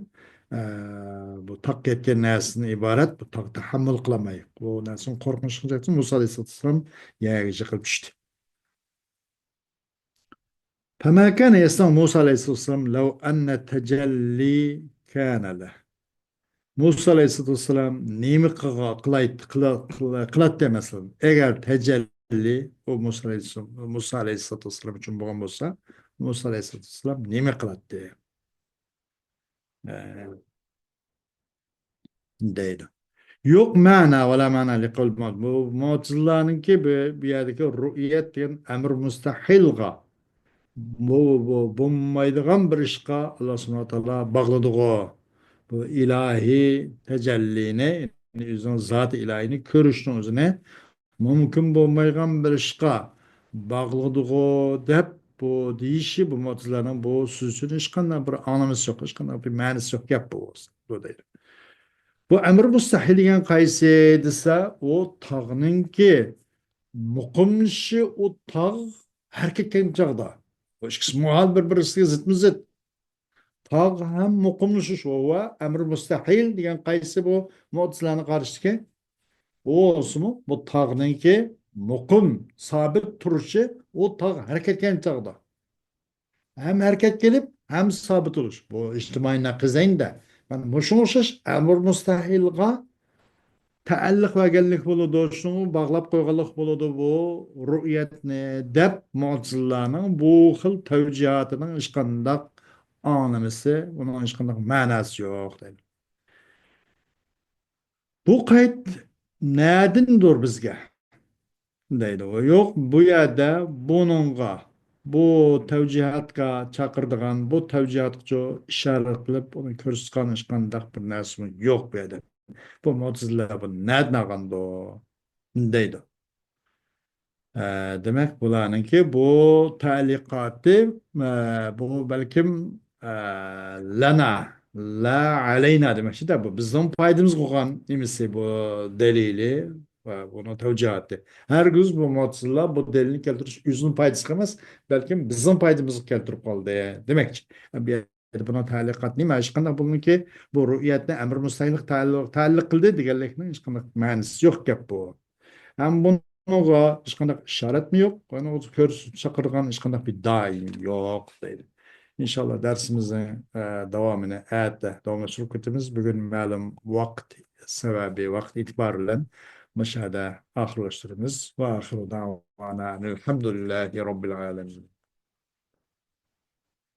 ئە، بۇ تاغقا يەتكەن نەرسىدىن ئىبارەت، بۇ تاغ تەھەممۇل قىلالماي، بۇ نەرسىنىڭ قورقۇنچىنىڭ جەھىتىدىن مۇسا ئەلەيھىسسالاتۇ ۋەسسالام يەرگە يىقىلىپ چۈشتى. فما كان يصنع موسى عليه الصلاة والسلام لو أن التجلي كان له. مۇسا ئەلەيھىسسالاتۇ ۋەسسالام نېمە قىلغا-، قىلايتتى، قىلا-، قىلا-، قىلاتتى، مەسىلەن، ئەگەر تەجەللى ئۇ مۇسا ئەلەيھىسسالام، مۇسا ئەلەيھىسسالاتۇ ۋەسسالام ئۈچۈن بولغان بولسا، مۇسا ئەلەيھىسسالاتۇ ۋەسسالام نېمە قىلاتتى؟ ئە، دەيدۇ. يوق مەنا ۋەلا مەنا لىقەۋل مۇ-، بۇ مۇتەزىلىلەرنىڭكى بۇ، بۇ يەردىكى رۇئيەت دېگەن ئەمر مۇستەھىلغا، بۇ، بۇ بولمايدىغان بىر ئىشقا ئاللا سۇبھانەھۇ ۋە تائالا باغلىدىغۇ. بۇ ئىلاھىي تەجەللىنى، يەنى ئۆزىنىڭ زاتى ئىلاھىينى كۆرۈشنىڭ ئۆزىنى مۇمكىن بولمايدىغان بىر ئىشقا باغلىدىغۇ دەپ بۇ دېيىشى، بۇ مۇتەزىلىلەرنىڭ بۇ سۆزىدىن ھېچقانداق بىر ئاڭلىمىسى يوق، ھېچقانداق بىر مەنىسى يوق گەپ بۇ، بۇ دەيدۇ. بۇ ئەمر مۇستەھىل دېگەن قايسى دېسە، ئۇ تاغنىڭكى مۇقىملىشى، ئۇ تاغ ھەرىكەتكە كەلگەن چاغدا. بۇ ئىككىسى مۇھال بىر-بىرسىگە زىتمۇ زىت. تاغ ھەم مۇقىملىشىش ۋە ئەمر مۇستەھىل دېگەن قايسى بۇ مۇتەزىلىلەرنىڭ قارىشىدىكى؟ ئۇ بولسىمۇ بۇ تاغنىڭكى مۇقىم، سابىت تۇرۇشى، ئۇ تاغ ھەرىكەتكە كەلگەن چاغدا. ھەم ھەرىكەتكە كېلىپ، ھەم سابىت بولۇش. بۇ ئىجتىمائىي نەقىزەيندە. مانا مۇشۇنىڭغا ئوخشاش ئەمر مۇستەھىلغا تەئەللۇق بەرگەنلىك بولىدۇ، شۇنىڭغا باغلاپ قويغانلىق بولىدۇ بۇ رۇئيەتنى دەپ، مۇتەزىلىلەرنىڭ بۇ خىل تەۋجىھاتىنىڭ ھېچقانداق ئاڭلىمىسى، ئۇنىڭ ھېچقانداق مەناسى يوق دەيدۇ. بۇ قەيت نەدىندۇر بىزگە؟ دەيدۇ. يوق، بۇ يەردە بۇنىڭغا، بۇ تەۋجىھاتقا چاقىرىدىغان، بۇ تەۋجىھاتقىچۇ ئىشارە قىلىپ، ئۇنى كۆرسىتىدىغان ھېچقانداق بىر نەرسىمۇ يوق بۇ يەردە. بۇ مۇتەزىلىلەر بۇ نەدىن ئالغاندۇ؟ دەيدۇ. ئە، دېمەك، بۇلارنىڭكى بۇ تەئلىقاتى، ئە، بۇ بەلكىم، ئە، لەنا، لا ئەلەينا دېمەكچىدە، بۇ بىزنىڭ پايدىمىزغا بولغان نېمىسى، بۇ دەلىلى، ۋە بۇنىڭ تەۋجىھاتى. ھەرگىز بۇ مۇئتەزىلە بۇ دەلىلنى كەلتۈرۈش ئۆزىنىڭ پايدىسىغا ئەمەس، بەلكىم بىزنىڭ پايدىمىزغا كەلتۈرۈپ قالدى دېمەكچى. بۇ يەردە بۇنىڭ تەلىقاتى نېمە؟ ھېچقانداق بۇنىڭكى بۇ رۇئيەتنى ئەمر مۇستەھىلگە تەئەللۇق، تەئەللۇق قىلدى دېگەنلىكنىڭ ھېچقانداق مەنىسى يوق گەپ بۇ. ھەم بۇنىڭغا ھېچقانداق ئىشارەتمۇ يوق، ئۇنىڭغا كۆرسىتىپ چاقىرىدىغان ھېچقانداق بىر دەلىل يوق دەيدۇ. ئىنشاللا دەرسىمىزنىڭ، ئە، داۋامىنى ئەتە داۋاملاشتۇرۇپ كېتىمىز. بۈگۈن مەلۇم ۋاقىت سەۋەبى، ۋاقىت ئېتىبارى بىلەن مۇشۇ يەردە ئاخىرلاشتۇرىمىز. ۋە ئاخىرۇ دەۋانا ئەنىل ھەمدۇلىللاھى رەببىل ئالەمىن.